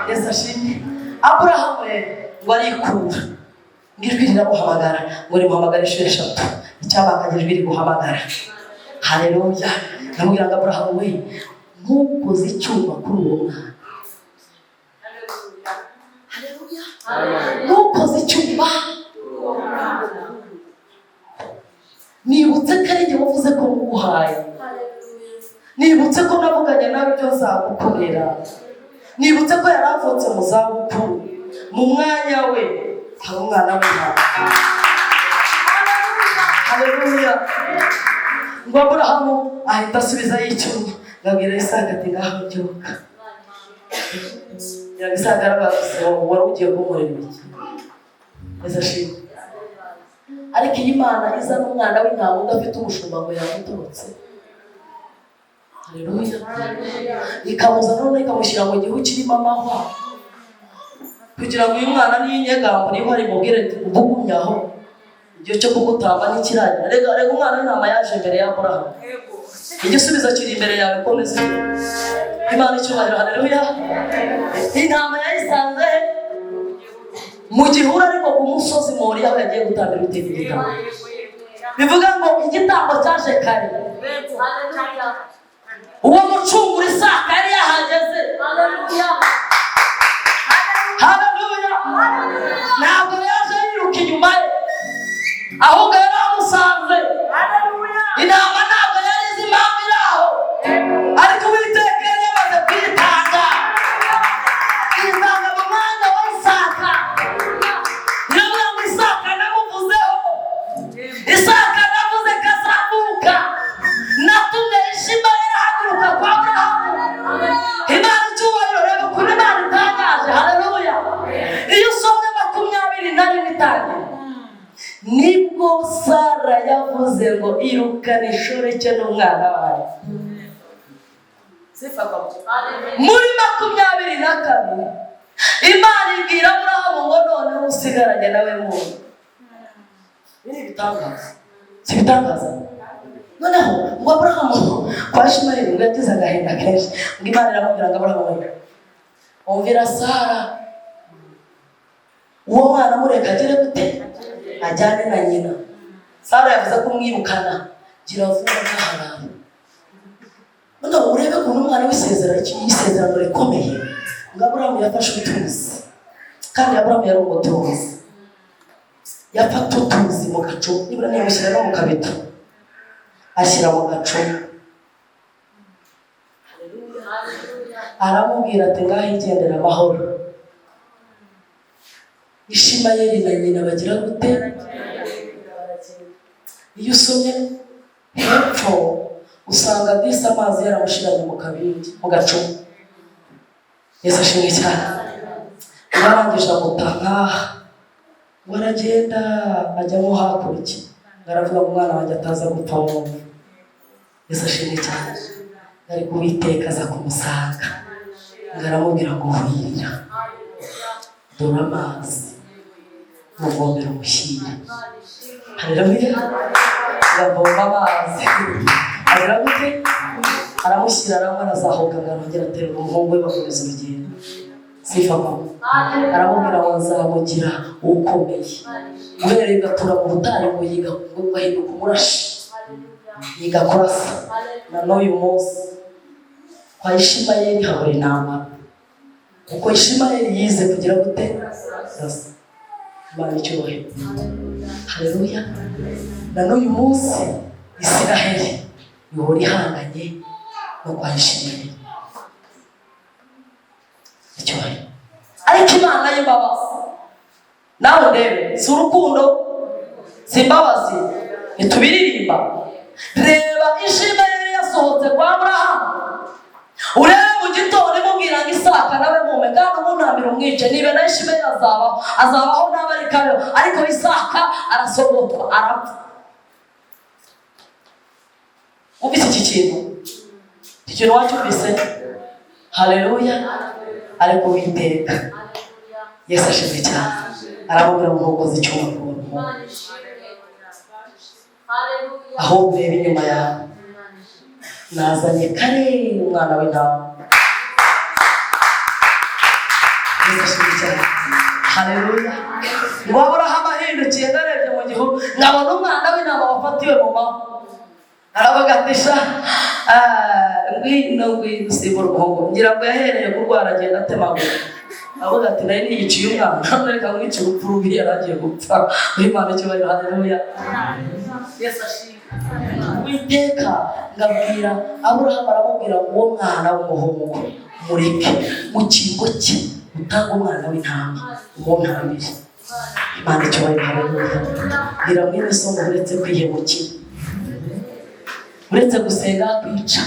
Yesu ashimwe. Aburahamu rero ngo arikura, ngo ijwi riramuhamagara, ngo rimuhamagara inshuro eshatu. Icyamakagira ijwi riguhamagara, haleluya. Ndamubwira ngo Aburahamu we, ntukoze icyuma kuri uwo mwana, haleluya, ntukoze icyuma. Nibutse ko ari njye wavuze ko nguhaye, nibutse ko navuganye nawe ibyo nzagukorera, nibutse ko yari avutse mu zabukuru, mu mwanya we hari umwana w'intama, haleluya. Ngo Aburahamu ahita asubizayo icyuma, ngo abwira Isaka ati ngaho byuka. Isaka arabaza, wari ugiye kunkorera ibiki? Yesu ashimwe. Ariko iyi Imana izana umwana w'intama udafite umushumba ngo yamutorotse, haleluya, ikamuzana none ikamushyira mu gihu kirimo amahwa, kugira ngo uyu mwana niyinyegambura ihwa rimubwire ati ubugumye aho, igihe cyo kugutamba ntikiragera. Rega rega, umwana w'intama yaje imbere ya Aburahamu. Igisubizo kiri imbere yawe, komeza. Imana icyubahiro, haleluya. Intama yayisanze he? Mu gihuru, ariko ku musozi Moriya aho yagiye gutambira Uwiteka igitambo. Bivuga ngo igitambo cyaje kare, uwo mucungura Isaka yari yahageze, haleluya. Ntabwo yaje yiruka inyuma ye, ahubwo yari amusanze. Intama ntabwo yari izi impamvu iri aho, ariko Uwiteka yari yamaze kuyitanga, yitanga mu mwanya wa Isaka. Iravuga ngo Isaka namuvuzeho, Isaka navuze ko azavuka, natumye Ishimayeli ahaguruka kwa Aburahamu. Imana icyubahiro. Reba ukuntu Imana itangaje, haleluya. Iyo usomye 21 itangira, nibwo Sara yavuze ngo irukana inshoreke n'umwana wayo. Muri 22 Imana ibwira Aburahamu ngo noneho usigaranye nawe muntu. Ibi ni ibitangaza, si ibitangaza? Noneho ngo Aburahamu kwa Ishimayeli ngo yagize agahinda kenshi. Ngo Imana iramubwira ngo Aburahamu we, umvira Sara, uwo mwana mureka agere gute? Ajyane na nyina. Sara yavuze ko umwirukana, gira vuba ntaharara. Noneho urebe ukuntu umwana w'isezerano, y'isezerano rikomeye. Ngo Aburahamu yafashe utuzi, kandi Aburahamu yari umutunzi, yafata utuzi mu gacupa, nibura ntiyamushyira no mu kabido, ashyira mu gacupa, aramubwira ati ngaho igendera amahoro. Ishimayeli na nyina bagira gute? Iyo usomye hepfo usanga disi amazi yaramushiranye mu kabindi, mu gacupa. Yesu ashimwe cyane. Barangije amuta nkaha, ngo aragenda ajyamo hakurya, ngo aravuga ngo umwana wanjye ataza gupfa wumva. Yesu ashimwe cyane. Ariko Uwiteka aza kumusanga, ngo aramubwira ngo wirira, dore amazi, muvomera umushyira, haleluya. Ngavoma amazi, agira gute? Aramushyira, aranywa, arazahuka, ngo arongera aterura umuhungu we, bakomeza urugendo. Sifa mama. Aramubwira ngo nzamugira ukomeye. Uhereye ugatura mu butayu, ngo yiga, ngo ahinduka umurashi, yiga kurasa. Na n'uyu munsi kwa Ishimayeli habura intambara, kuko Ishimayeli yize kugira gute? Kurasa. Imana icyubahiro, haleluya. Na n'uyu munsi Isiraheli ihora ihanganye no kwa Ishimayeli. Icyubahiro. Ariko Imana y'imbabazi, nawe ndebe, si urukundo, si imbabazi, ntitubiririmba? Reba, Ishimayeli yasohotse kwa Aburahamu, urebe mu gitondo imubwira ngo Isaka. Isaka nawe mume, kandi umuntambira umwice. Niba na Ishimayeli azabaho, azabaho nabi ariko abeho. Ariko Isaka arasogotwa, arapfa. Wumvise iki kintu? Iki kintu wacyumvise? Haleluya! Ariko Uwiteka, Yesu ashimwe cyane, aramubwira ngo ntukoze icyuma ku muhungu, ahubwo urebe inyuma yawe, nazanye kare umwana w'intama. Yesu ashimwe cyane. Haleluya! Ngo Aburahamu ahindukiye, ndarebye mu gihu nkabona umwana w'intama wafatiwe mu maboko, aravuga ati: "Sha, ngwino, ngwino usimbura umuhungu." Ngira ngo yahereye kurwara, agenda atemagura, avuga ati: "Nari niyiciye umwana, none reka mwice urupfu rubi." Yari agiye gupfa. Imana icyubahiro. Haleluya! Yesu ashimwe. Uwiteka ngabwira Aburahamu, aramubwira ngo uwo mwana w'umuhungu mureke, mu cyimbo cye utanga umwana w'intama umuntambire. Imana icyubahiro. Haleluya! Bwira mwene so ngo uretse kwihemukira, uretse gusenga kwica,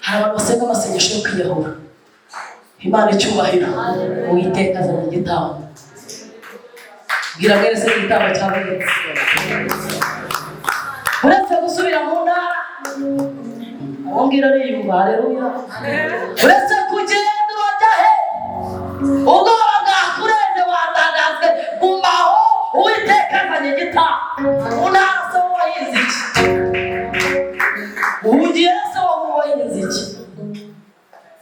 hari abantu basenga amasengesho yo kwiyahura. Imana icyubahiro. Uwiteka azanye igitambo. Bwira mwene se, igitambo cyabonetse. Uretse gusubira mu ntara, uwo mbwira ariyumva. Haleluya! Uretse kugenda, urajya he? Ubwoba bwakurenze, watangazwe, gumaho. Uwiteka azanye igitambo. Mu ntara se wowe wahinze iki? Uhugiye se wowe wahinze iki?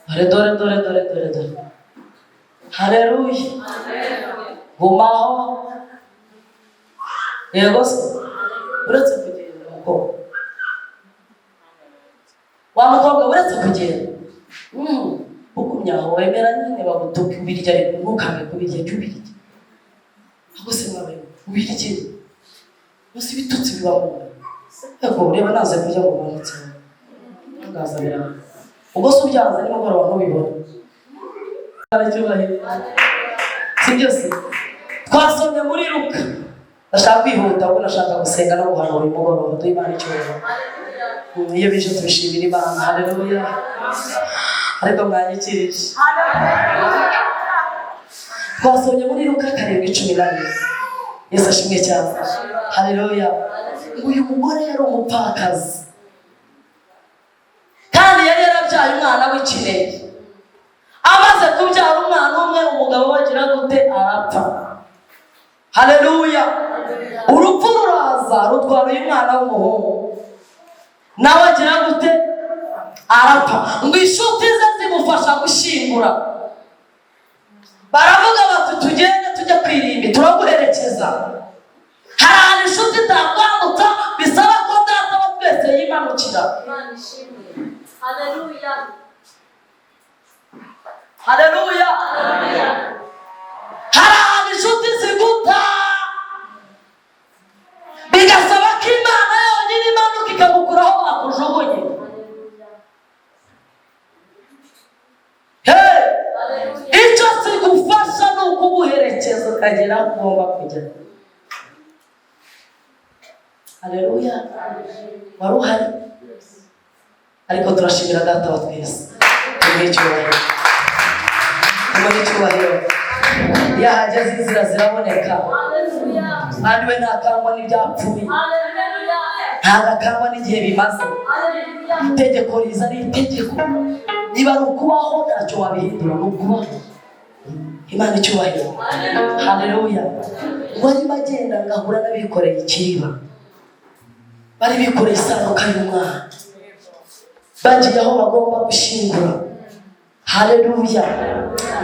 Dore, dore, dore, dore, dore, dore! Haleluya! Gumaho. Yego se, uretse kugenda, mukobwa wa mukobwa, uretse kugenda, ugumye aho, wemera nyine bagutuka, ubirya, ariko ntukange kubirya, jya ubirya. Ahubwo se mwabaye ubirye gusa, ibitutsi biba mu nda. Yego, reba, naze kurya ngo ubonetse ntangaza biranga. Ubwo se ubyanze, nimugoroba ntubibona. Icyubahiro. Si byose twasomye muri Luka? Ndashaka kwihuta kuko ndashaka gusenga no guhanura uyu mugoroba. Duhe Imana icyubahiro. Iyo bije tubishimira Imana. Haleluya! Ariko mwanyikirije. Twasomye muri Luka 7:12. Yesu ashimwe cyane. Haleluya! Ngo uyu mugore yari umupfakazi, kandi yari yarabyaye umwana w'ikinege. Amaze kubyara umwana umwe, umugabo we agira gute? Arapfa. Haleluya! Urupfu ruraza rutwara uyu mwana w'umuhungu, nawe agira gute? Arapfa. Ngo inshuti ze zimufasha gushyingura, baravuga bati: "Tugende tujye kwirimbi, turaguherekeza." Hari ahantu inshuti itakwambutsa, bisaba ko Data wa twese yimanukira. Imana ishimwe. Haleluya. Haleluya! Hari ahantu inshuti ziguta, bigasaba ko Imana yonyine imanuka ikagukuraho bakujugunye. Hey! Haleluya. Icyo kigufasha ni ukuguherekeza ukagera aho ugomba kujya. Haleluya! Wari uhari, ariko turashimira Data wa twese. Tumuhe icyubahiro, tumuhe icyubahiro. Iyo ahageze inzira ziraboneka. Haleluya. Kandi we ntakangwa n'ibyapfuye. Haleluya. Ntabwo akangwa n'igihe bimaze. Haleluya. Itegeko riza ari itegeko. Niba ari ukubaho, ntacyo wabihindura, ni ukubaho. Imana icyubahiro. Haleluya! Ngo arimo agenda, ngahura n'abikoreye ikiriba, bari bikoreye isanduka y'umwana, bagiye aho bagomba gushyingura. Haleluya!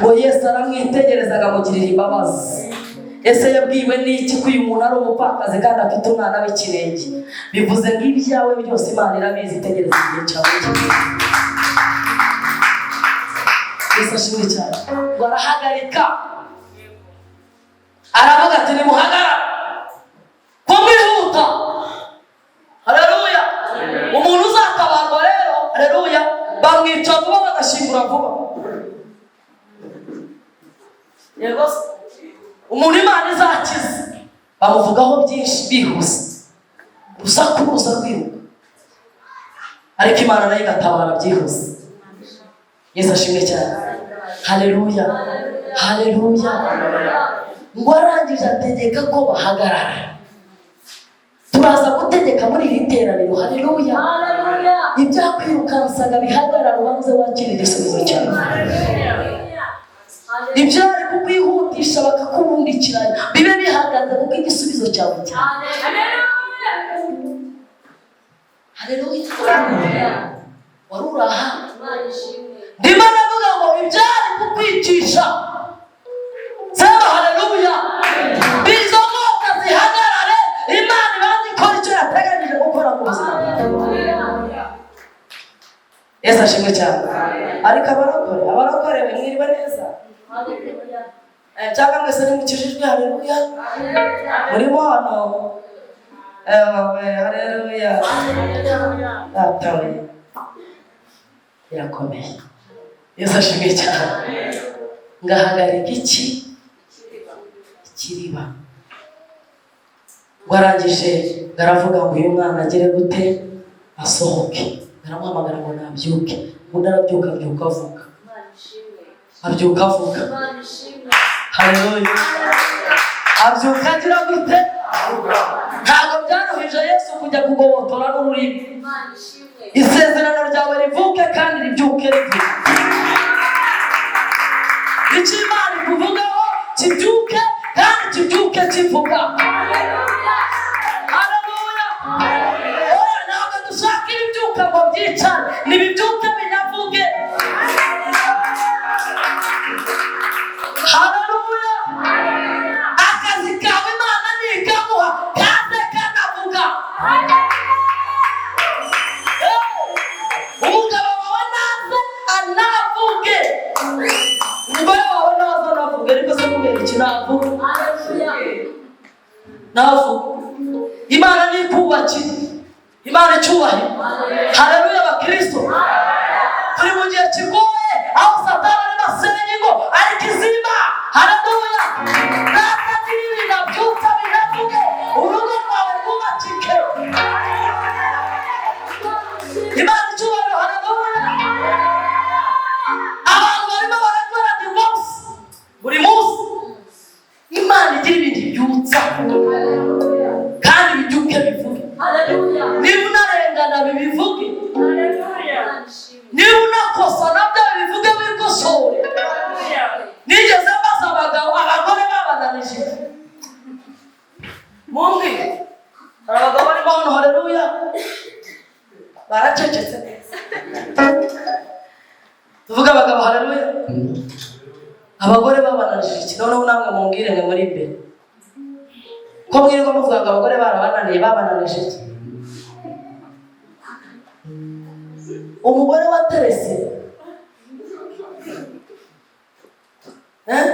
Ngo Yesu aramwitegereza, akamugirira imbabazi. Ese yabwiwe n'iki ko uyu muntu ari umupfakazi kandi afite umwana w'ikinege? Bivuze ngo ibyawe byose Imana irabizi, itegereza igihe cyawe kigeze. Yesu ashimwe cyane. Ngo arahagarika, aravuga ati: "Nimuhagarara ko mwihuta." Haleluya! Umuntu uzatabarwa rero, haleluya, bamwica vuba, bagashyingura vuba. Yego se, umuntu Imana izakiza bamuvugaho byinshi bihuse, urusaku ruza rwiruka, ariko Imana nayo igatabara byihuse. Yesu ashimwe cyane. Haleluya, haleluya. Ngo arangije ategeka ko bahagarara. Turaza gutegeka muri iri teraniro. Haleluya. Ibyakwirukansaga bihagarara, ubanze wakira igisubizo cyawe. Ibyari kukwihutisha bakakubundikira bibe bihagaze, kuko igisubizo cyawe cyawe. Haleluya. Wari uri aha, ndimo ndavuga ngo ibyari kukwicisha, sema haleluya, izo nkota zihagarare, Imana ibanze ikora icyo yateganyije gukora mu buzima bwawe. Yesu ashimwe cyane. Ariko abarokore, abarokore mwiriwe neza. Cyangwa mwese nimukijijwe? Haleluya. Murimo hano? Haleluya. Data we, birakomeye. Yesu ashimwe cyane. Ngahagarika iki ikiriba. Ngo arangije ngaravuga ngo uyu mwana agere gute, asohoke. Ngaramuhamagara ngo nabyuke. Undi arabyuka, abyuka avuga, abyuka avuga. Haleluya. Abyuka agira gute? Ntabwo byaruhije Yesu kujya kugobotora n'ururimi. Isezerano ryawe rivuke kandi ribyuke rivuge. Icyo Imana ikuvugaho kibyuke kandi kibyuke kivuga. Haleluya. Oya, ntabwo dushaka ibibyuka ngo byicare, nibibyuke binavuge. Haleluya. Akazi kawe Imana nikaguha kaze kanavuga. Umugabo wawe naze anavuge, umugore wawe naze anavuge. Ariko se kubera iki navuga? Navuga Imana nikubakire, Imana icyubahiro. Haleluya. Abakristo turi mu gihe kigoye aho Satani arimo asenya ingo, ariko izima. Haleluya. Data n'ibi nabyutsa binavuge, urugo rwawe rwubakike. Imana icyubahiro. Haleluya. Abantu barimo barakora divorce buri munsi. Imana igira ibintu ibyutsa kandi bibyuke bivuge. Niba unarengana bibivuge, niba unakosa nabyo bibivuge, wikosore. Nigeze mbaza abagabo, abagore babananije, mumbwire. Hari abagabo barimo hano? Haleluya. Baracecetse neza. Tuvuge abagabo. Haleluya. Abagore babananije iki? Noneho namwe mumbwire, mwe muri imbere, ko mwirirwa muvuga ngo abagore barabananiye, babananije iki? Umugore waterese, eh?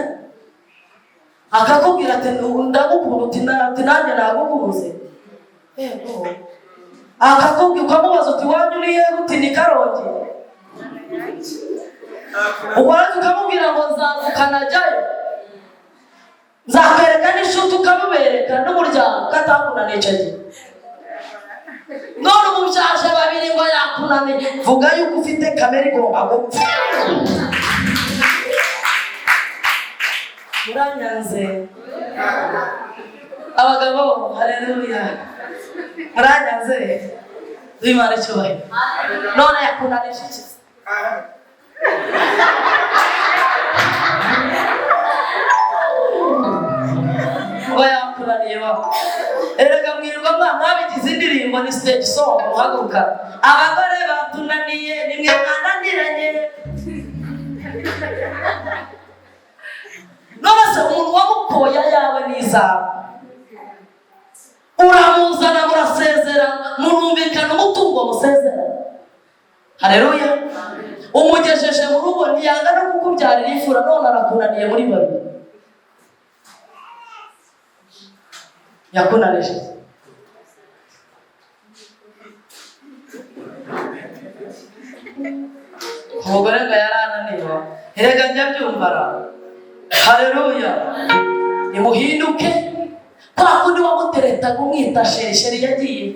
Akakubwira ati ndagukunda, uti ati nanjye nagukunze. Yego. Akakubwira, ukamubaza uti iwanyu ni hehe? Uti ni Karongi. Uwarangiza ukamubwira ngo nzazukana ajyayo, nzakwereka n'inshuti, ukamubereka n'umuryango, ko atakunaniye icyo gihe. None umubyaje babiri ngo yakunaniye. Vuga yuko ufite kamere igomba gupfa. Muranyanze abagabo. Haleluya. Muranyanze. Imana icyubahiro. None yakunanije iki? Ngo yakunaniye wa. Erega mwirirwa mwabigize indirimbo, ni stage song muhaguruka: abagore batunaniye, nimwe mwananiranye. None se umuntu wamukoye ayawe n'izawe, uramuzana, murasezera, murumvikana umutungo, musezera. Haleluya. Umugejeje mu rugo, ntiyanga no kukubyarira imfura, none arakunaniye muri babiri. Yakunanije. Umugore ngo yarananiwe. Erega njya byumva ra. Haleluya. Nimuhinduke. Kwa kundi wamuteretaga umwita chéri, chéri yagiye.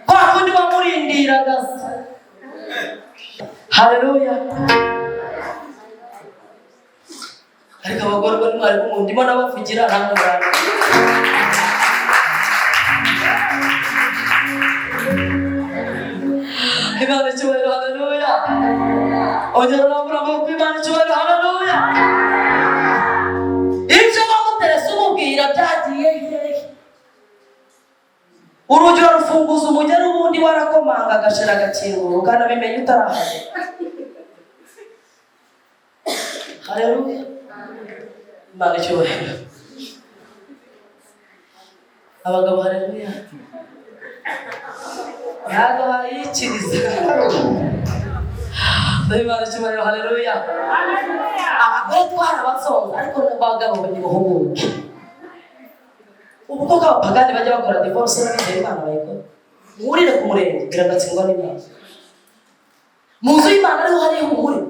Kwa kundi wamurindiraga se. Haleluya. Ariko abagore bari mwari ndimo nabavugira namwe murari. Imana icyubahiro, haleluya. Ongera urambura amaboko, Imana icyubahiro, haleluya. Ibyo bamuterese umubwira byagiye hehe? Urugi urarufunguza umugeri, ubundi warakomanga agashira agakingura ukanabimenya utarahagera. Haleluya. Imana icyubahiro. Abagabo, haleluya. Ntabwo bayikiriza. Imana icyubahiro, haleluya. Abagore twarabasonza, ariko n'abagabo nibahuguke. Ubu koko abapagani bajya bakora divorce n'abizeye Imana bayikora. Mwurire ku murenge biragatsindwa n'Imana. Mu nzu y'Imana ariho hari ihumure.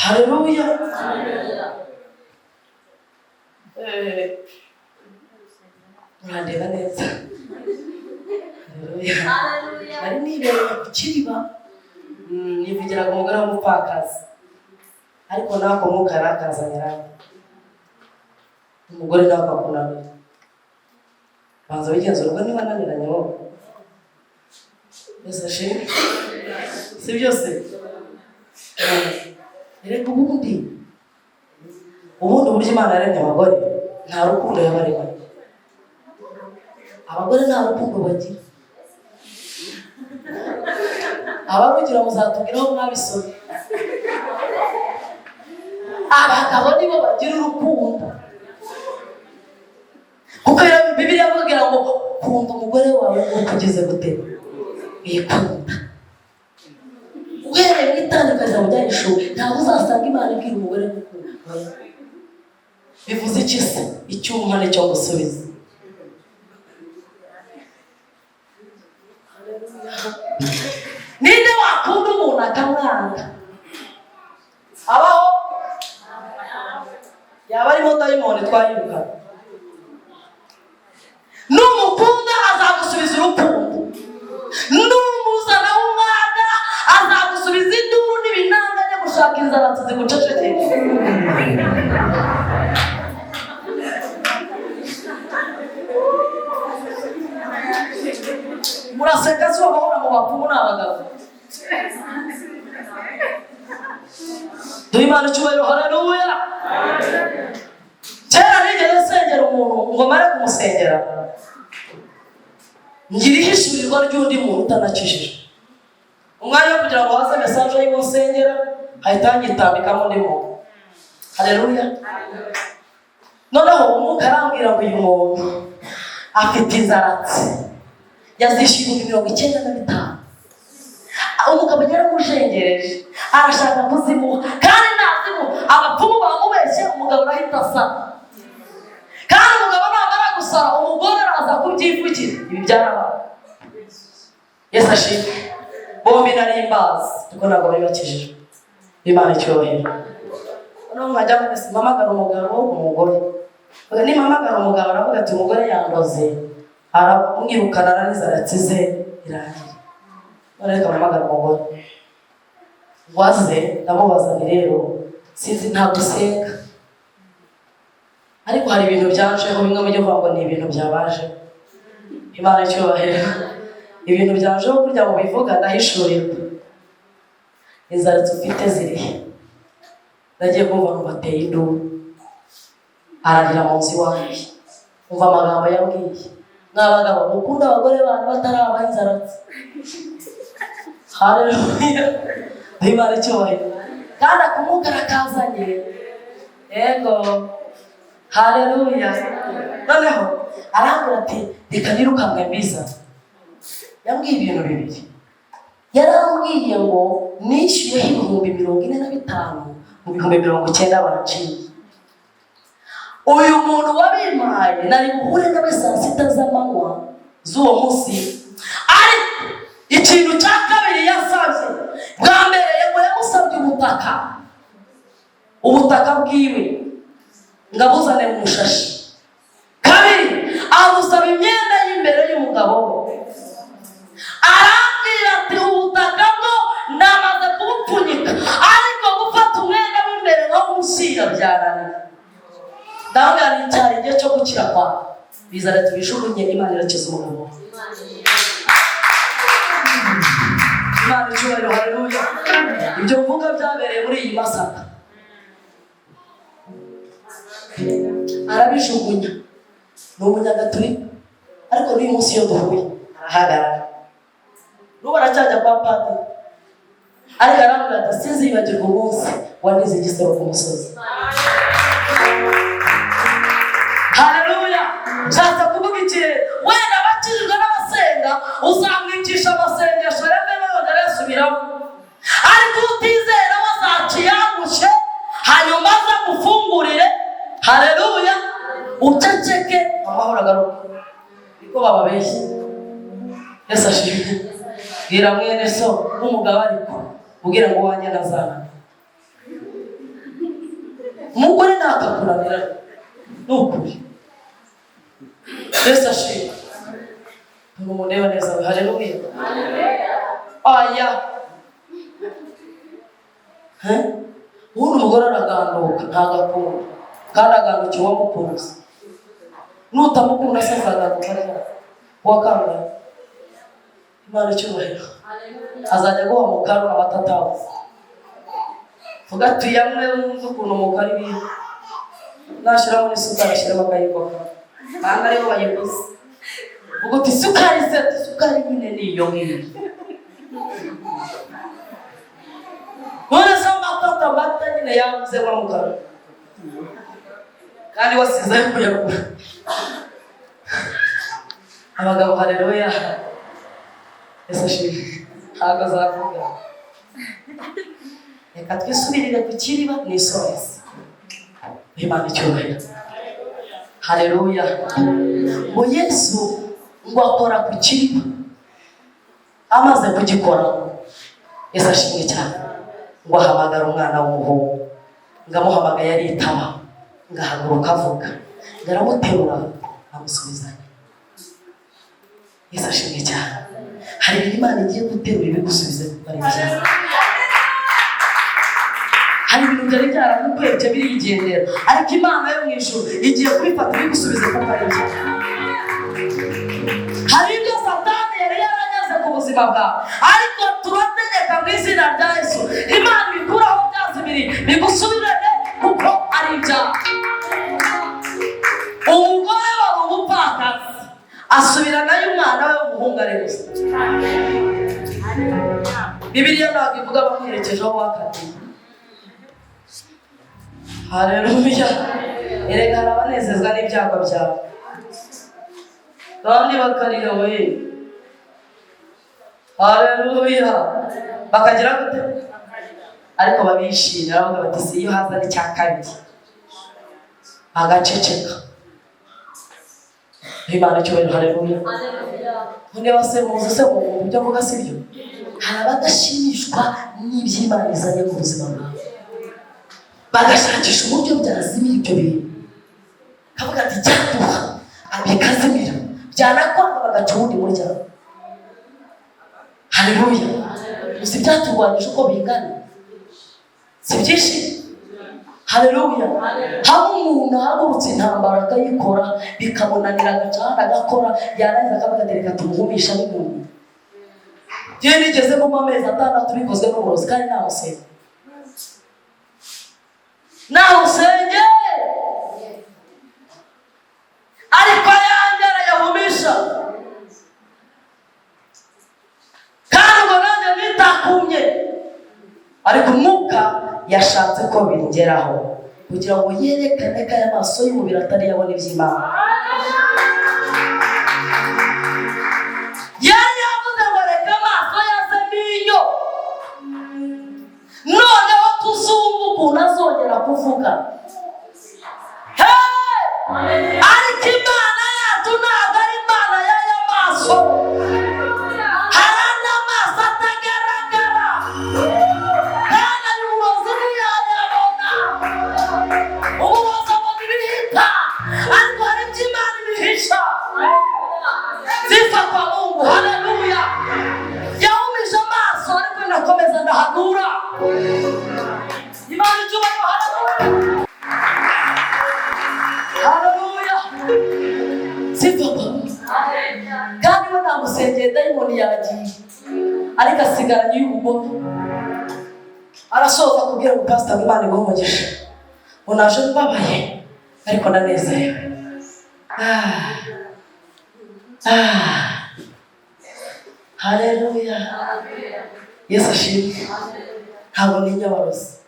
Haleluya. Murandeba neza. Haleluya. Nari nibereye ku kiriba, nivugiraga umugore w'umupfakazi, ariko nako mwuka yarakazanye umugore nawe akakunamira. Banza wigenzura ubwo niba ananiranye wowe. Yesu ashimwe. Si byose. Erega ubundi uburyo Imana yaremye abagore, nta rukundo yabaremanye. Abagore nta rukundo bagira. Abarugira muzatubwiraho mwabisomye. Abagabo nibo bagira urukundo. Kuko Bibiliya ivuga ngo kunda umugore wawe nk'uko ugize gute wikunda. Uhereye mu itandukanye mu byahishuwe, ntabwo uzasanga Imana ibwira umugore gukunda. Bivuze iki se? Icyuma nicyo ngusubiza. Ninde wakunda umuntu akamwanga? Abaho yaba arimo dayimoni twayiruka. Numukunda azagusubiza urukundo, numuzana w'umwanda azagusubiza induru n'ibinanga byo gushaka inzara zigucecekesha. Muraseka si abahora mu bapfumu ni abagabo. Duhe Imana icyubahiro, haleluya. Kera nigeze nsengera umuntu ngo mare kumusengera, ngira ihishurirwa ry'undi muntu utanakijijwe. Umwanya wo kugira ngo haze message y'uwo nsengera, hahita hanyitambikamo undi muntu. Haleluya. Noneho umwuka arambwira ngo uyu muntu afite inzaratsi, yazishyuye 95,000. Umugabo yaramujengereje, arashaka kuzimuha, kandi nazimuha abapfumu bamubeshye, umugabo arahita asara. Kandi umugabo namara gusara, umugore araza kubyivugira. Ibi byarabaye. Yesu ashimwe. Bombi nari mbazi kuko ntabwo bari bakijijwe. Imana icyubahiro. Noneho nkajya mwese mpamagara umugabo, umugore. Nimpamagara umugabo aravuga ati umugore yandoze, aramwirukana n'inzaratsi ze irangira. None reka mpamagara umugore. Waze ndamubaza nti rero sinzi ntabwo usenga, ariko hari ibintu byanjeho, bimwe mujye muvuga ngo ni ibintu byabaje. Imana icyubahiro. Ibintu byanjeho kurya mu bivuga ndahishurirwa. Inzaratsi ufite zirihe? Nagiye kumva ngo bateye induru, ararira mu nzu iwanjye. Umva amagambo yambwiye. Mw'abagabo mukunda abagore banyu batarabaha inzaratsi. Haleluya. Imana icyubahiro. Kandi akumwuka arakazanye. Yego. Haleluya. Noneho arambwira ati reka nirukanwe mbiza. Yambwiye ibintu bibiri. Yarambwiye ngo nishyuyeho 45,000 mu 90,000 banciye. Uyu muntu wabimpaye nari buhure nawe saa 6 z'amanywa z'uwo munsi. Ariko ikintu cya kabiri yasabye, bwa mbere ngo yamusabye ubutaka, ubutaka bwiwe ngabuzane mu mushashi. Kabiri amusaba imyenda y'imbere y'umugabo we. Arambwira ati ubutaka Ndabona ni cyari igihe cyo gukira kwawe, bizana tubijugunye. Imana irakiza umugabo wawe. Imana icyubahiro, haleluya. Ibyo mvuga byabereye muri iyi Masaka. Arabijugunya, ni umunyagatulika, ariko n'uyu munsi iyo duhuye arahagarara. N'ubu aracyajya kwa padiri, ariko arambwira ati: "Sinzibagirwa umunsi wanize igisebo ku musozi." Haleluya! Nshatse kuvuga ikintu: wenda abakijijwe n'abasenga uzamwicisha amasengesho yavemo yongera yasubiramo, ariko utizera we azaciyangushye, hanyuma aza gufungurire. Haleluya! Uceceke, amahoro agaruka. Niko bababeshya. Yesu ashimwe. Bwira mwene so w'umugabo, ariko ubwira ngo wanjye nazana umugore ntakakuramira, ni ukuri. Yesu ashimwe. Mumureba neza. Haleluya! Aya. Eh? Ubundi umugore araganduka, ntabwo akunda, kandi agandukiye uwamukunze. Nutamukunda se azaganduka ryari? Uwakangaye. Imana icyubahiro. Azajya aguha mukara amata atabuze, vuga tuyanywe wumve ukuntu umukara ibintu. Nashyiramo n'isukari, ashyiramo akayiko kamwe, banga aribo bayiguze. Ubwo uti: "Isukari se?" Ati: "Isukari nyine ni iyo ngiyo." None se amata, amata nyine yabuze wa mukara, kandi wasize kuyagura. Abagabo, haleluya! Yesu ashimwe. Ntabwo azavuga. Reka twisubirire ku kiriba nisoreze. Imana icyubahiro, haleluya. Ngo Yesu ngo akora ku kiriba, amaze kugikora, Yesu ashimwe cyane, ngo ahamagara umwana w'umuhungu. Ngo amuhamagaye aritaba, ngo ahaguruka avuga, ngo aramuterura amusubizanya. Yesu ashimwe cyane. Hari ibintu Imana igiye guterura ibigusubize kuko ari byiza. Hari ibintu byari byaragukwebye birigendera, ariko Imana yo mu ijuru igiye kubifata ibigusubize kuko ari byiza. Hari ibyo Satani yari yaranyaze ku buzima bwawe, ariko turategeka mu izina rya Yesu, Imana ibikuraho byazimiriye bigusubirane kuko ari ibyawe. Umugore wari umupfakazi asubiranayo umwana we w'umuhungu ari gusa. Bibiliya ntabwo ivuga bamwerekejeho wakatiye. Haleluya! Erega hari abanezezwa n'ibyago byawe kandi bakarira we. Haleluya! Bakagira gute? Ariko babishimira, bavuga bati: "Si iyo haza n'icya kabiri." Agaceceka. Imana icyubahiro, haleluya. Niba se muzi se mu byo avuga si byo? Hari abadashimishwa n'iby'Imana izanye mu buzima bwawe, bagashakisha uburyo byazimira ibyo bintu, kavuga ati: "Cyaduha bikazimira." Byanakwanga bagaca uwundi muryango. Haleluya! Gusa ibyaturwanyije uko bingana si byinshi. Haleluya! Haba umuntu ahagurutse intambara akayikora bikamunanira, agacana agakora, yarangiza akavuga ati: "Reka tumuhumishe n'umuntu." Njyewe nigezemo mu amezi 6 bikozwe n'uburozi, kandi nta musenga, nta usenge, ariko ayanjye arayahumisha, kandi ubwo nanjye nitakumye, ariko umwuka yashatse ko bingeraho kugira ngo yerekane ko aya maso y'umubiri atari yabona iby'Imana. Yari yavuze ngo: "Reka amaso yazemo inyo, noneho tuzumva ukuntu azongera kuvuga." Hey! Ariko Imana yacu ntabwo ari Imana y'aya maso. Hari andi amaso atagaragara, kandi ayo uburozi ntiyayabona. Uburozi abona ibihita, ariko hari ibyo Imana ibihisha. Sifa kwa Mungu, haleluya! Yahumije amaso, ariko ndakomeza ndahanura. Imana icyubahiro, haleluya. Nagusengeye, dayimoni yagiye, ariko asigaranye y'ubugome. Arasoza kubwira ngo: "Pasita, ngo Imana iguhe umugisha, ngo naje mbabaye ariko ndanezerewe." Ah, ah. Haleluya, Yesu ashimwe. Ntabwo ntinya abarozi,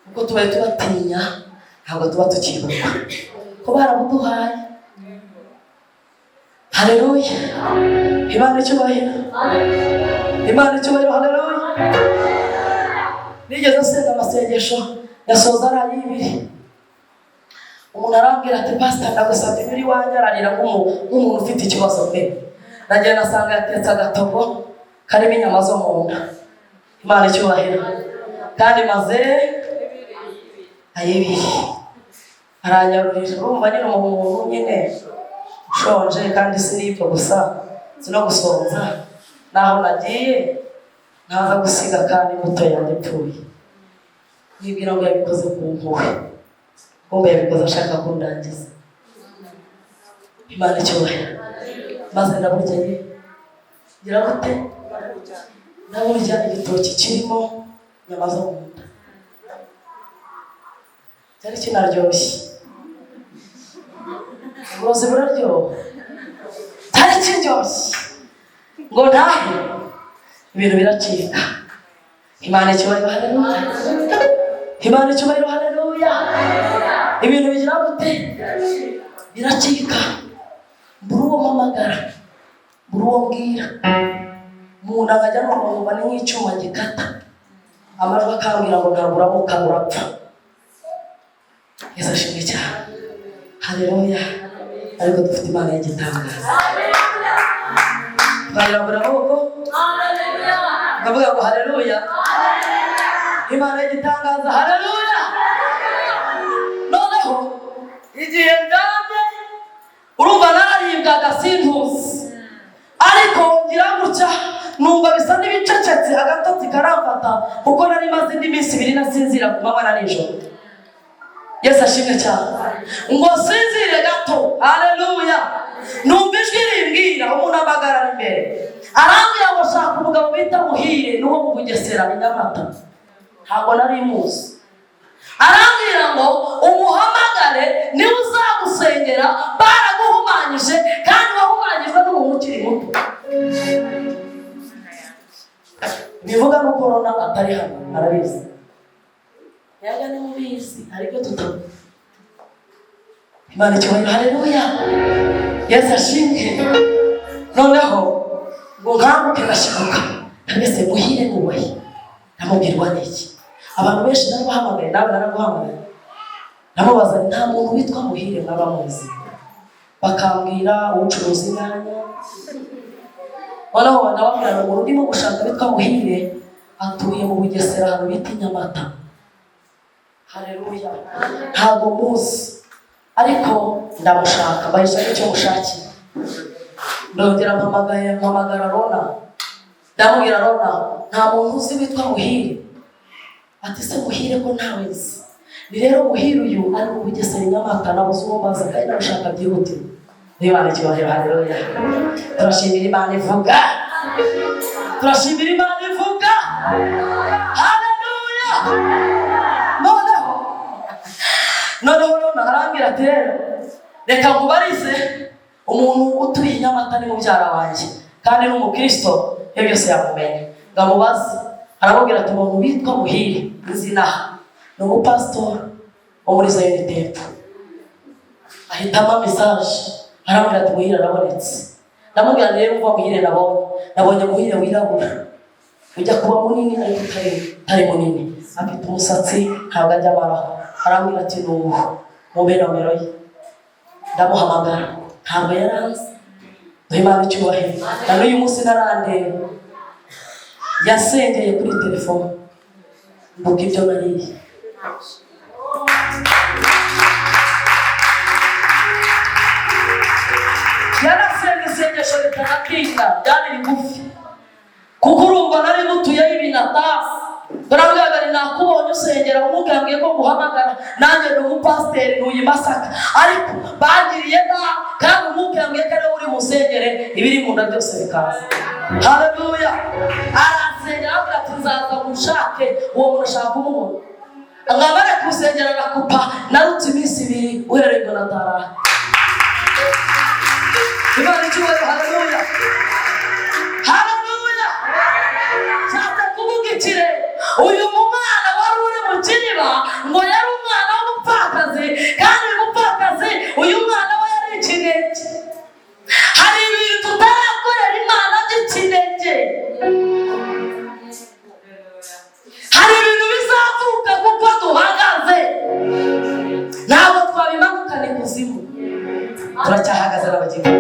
kuko tubaye tubatinya ntabwo tuba tukibuka ko barabuduhaye. Haleluya, Imana icyubahiro, Imana icyubahiro, haleluya. Nigeze asenga amasengesho, yasoza ari ay'ibiri, umuntu arambwira ati: "Pasita, ndagusabye uri iwanjye." Ararira nk'umuntu ufite ikibazo pe. Ndagenda, asanga yatetse agatogo karimo inyama zo mu nda. Imana icyubahiro. Kandi maze ayibiri aranyarurira. Urumva nyine umuntu nyine ushonje, kandi si n'ibyo gusa, si no gusonza, naho nagiye ntaza gusiga kandi imbuto yanjye ipfuye. Nibwira ngo yabikoze ku mpuhwe, kumbe yabikoze ashaka kundangiza. Imana icyubahiro. Maze ndaburya ye, ngira gute, ndaburya igitoki kirimo inyama zo mu nda. Cyari kinaryoshye, uburozi buraryoha. Cyari kiryoshye. Ngo ntahe, ibintu biracika. Imana icyubahiro, haleluya. Imana icyubahiro, haleluya. Ibintu bigira gute? Biracika. Mbura uwo mpamagara, mbura uwo mbwira. Mu nda nkajya numva ni nk'icyuma gikata, amajwi akambwira ngo ntabwo uramuka, urapfa. Yesu ashimwe cyane, haleluya. Ariko dufite Imana y'igitangaza. Twayirambura amaboko ukavuga ngo haleluya, Imana y'igitangaza, haleluya. Noneho igihe ndyamye, urumva nararibwaga sintuzi, ariko ngira gutya numva bisa n'ibicecetse, agatotsi karamfata, kuko nari maze indi minsi 2 nasinzira ku manywa na nijoro. Yesu ashimwe cyane. Ngo sinzire gato, haleluya, numva ijwi rimbwira, umuntu amagarara imbere arambwira ngo: "Shaka umugabo bita Muhire, n'uwo mu Bugesera i Nyamata." Ntabwo nari muzi. Arambwira ngo: "Umuhamagare, niwe uzagusengera, baraguhumanyije kandi wahumanyijwe n'umuntu ukiri muto." Bivuga ko korona atari hano, arabizi, yaga nimubizi, hari ibyo tutavuga. Imana icyubahiro, haleluya, Yesu ashimwe. Noneho ngo nkanguke, ndashiguka, mbese Muhire nubahe, ndamubwirwa n'iki? Abantu benshi narabahamagaye, nawe naraguhamagaye, ndamubaza: "Nta muntu witwa Muhire mwaba muzi?" Bakambwira ucuruza inyanya. Noneho ndababwira ngo umuntu ndimo gushaka witwa Muhire atuye mu Bugesera, ahantu bita i Nyamata. Haleluya. Ntabwo muzi ariko ndamushaka, mbahisha n'icyo mushakiye. Ndongera mpamagaye, mpamagara Rona, ndamubwira: "Rona, nta muntu uzi witwa Muhire?" Ati: "Se Muhire ko ntawe nzi?" Ni rero Muhire uyu ari mu Bugesera i Nyamata, nabuze uwo mbaza kandi ndamushaka byihutirwa. Imana icyubahiro, haleluya. Turashimira Imana ivuga, turashimira Imana ivuga, haleluya. Noneho Rona arambwira ati: "Rero reka nkubarize umuntu utuye i Nyamata, ni mubyara wanjye kandi ni umukristo, ibyo byose yamumenya." Ngo amubaze, aramubwira ati: "Umuntu witwa Muhire nzi inaha ni umupasitori wo muri Zion Temple." Ahitamo message, arambwira ati: "Muhire arabonetse." Ndamubwira: "Rero umva, Muhire nabonye Muhire wirabura, ujya kuba munini ariko utari munini, afite umusatsi ntabwo ajya amaraho." Arambwira ati: "Ni ubu, mube nomero ye." Ndamuhamagara, ntabwo yaranze. Duhe Imana icyubahiro. Na n'uyu munsi ntarandeba, yasengeye kuri telefone, mvuga ibyo nariye. Yarasenga isengesho ritanatinda, ryari rigufi, kuko urumva nari mutuyeho ibintu atazi. Barambwira ngo: "Nakubonye usengera." Nsengera, umwuka yambwiye ko guhamagara, nanjye ni umupasiteri, ntuye i Masaka, ariko bangiriye nabi, kandi umwuka yambwiye ko ariwe uri musengere ibiri mu nda byose bikaza. Haleluya! Aransengera, avuga ati: "Nzaza mushake uwo muntu, ashaka kumubona." Mwamara kumusengera agakupa, narutse iminsi 2 uhereye ubwo nataraha. Imana icyubahiro! Haleluya, haleluya! Nshatse kuvuga ikire, uyu mwana wari uri mu kiriba ngo yari umwana w'umupfakazi, kandi uyu mupfakazi, uyu mwana we yari ikinege. Hari ibintu tutarakorera Imana by'ikinege, hari ibintu bizavuka kuko duhagaze. Ntabwo twabimanukana ikuzimu, turacyahagaze n'abagingo.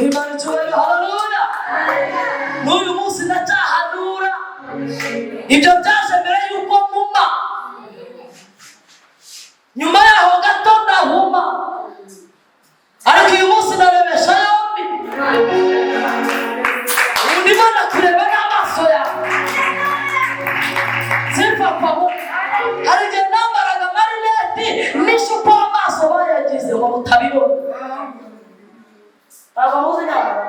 Imana icyubahiro! Haleluya! N'uyu munsi ndacyahanura. Ibyo byaje mbere y'uko mpuma, nyuma yaho gato ndahuma, ariko uyu munsi ndarebesha yombi. Ubu ndimo ndakureba n'amaso yawe, sipapamo. Hari igihe nambaraga amarineti nishe uko amaso bayagize ngo mutabibona. Ntabwo muzi nyambara.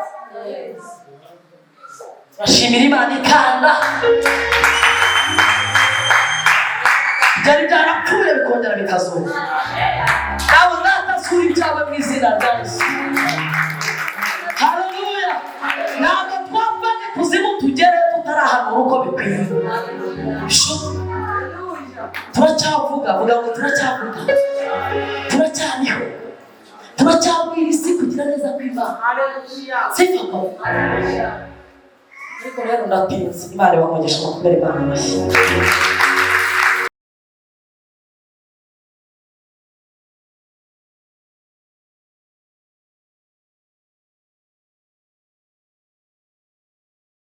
Turashimira Imana ikanda byari byarapfuye bikongera bikazuka. Nawe natasura ibyawe mu izina rya Yesu. Haleluya! Ntabwo twapfanye kuzimu tugere tutarahanura uko bikwiye. Turacyavuga, vuga ngo turacyavuga, turacyariho, turacyabwira isi kugira neza kw'Imana. Sipfa ko ariko rero ndatinze. Imana ibamugisha, mukomere Imana amashyi.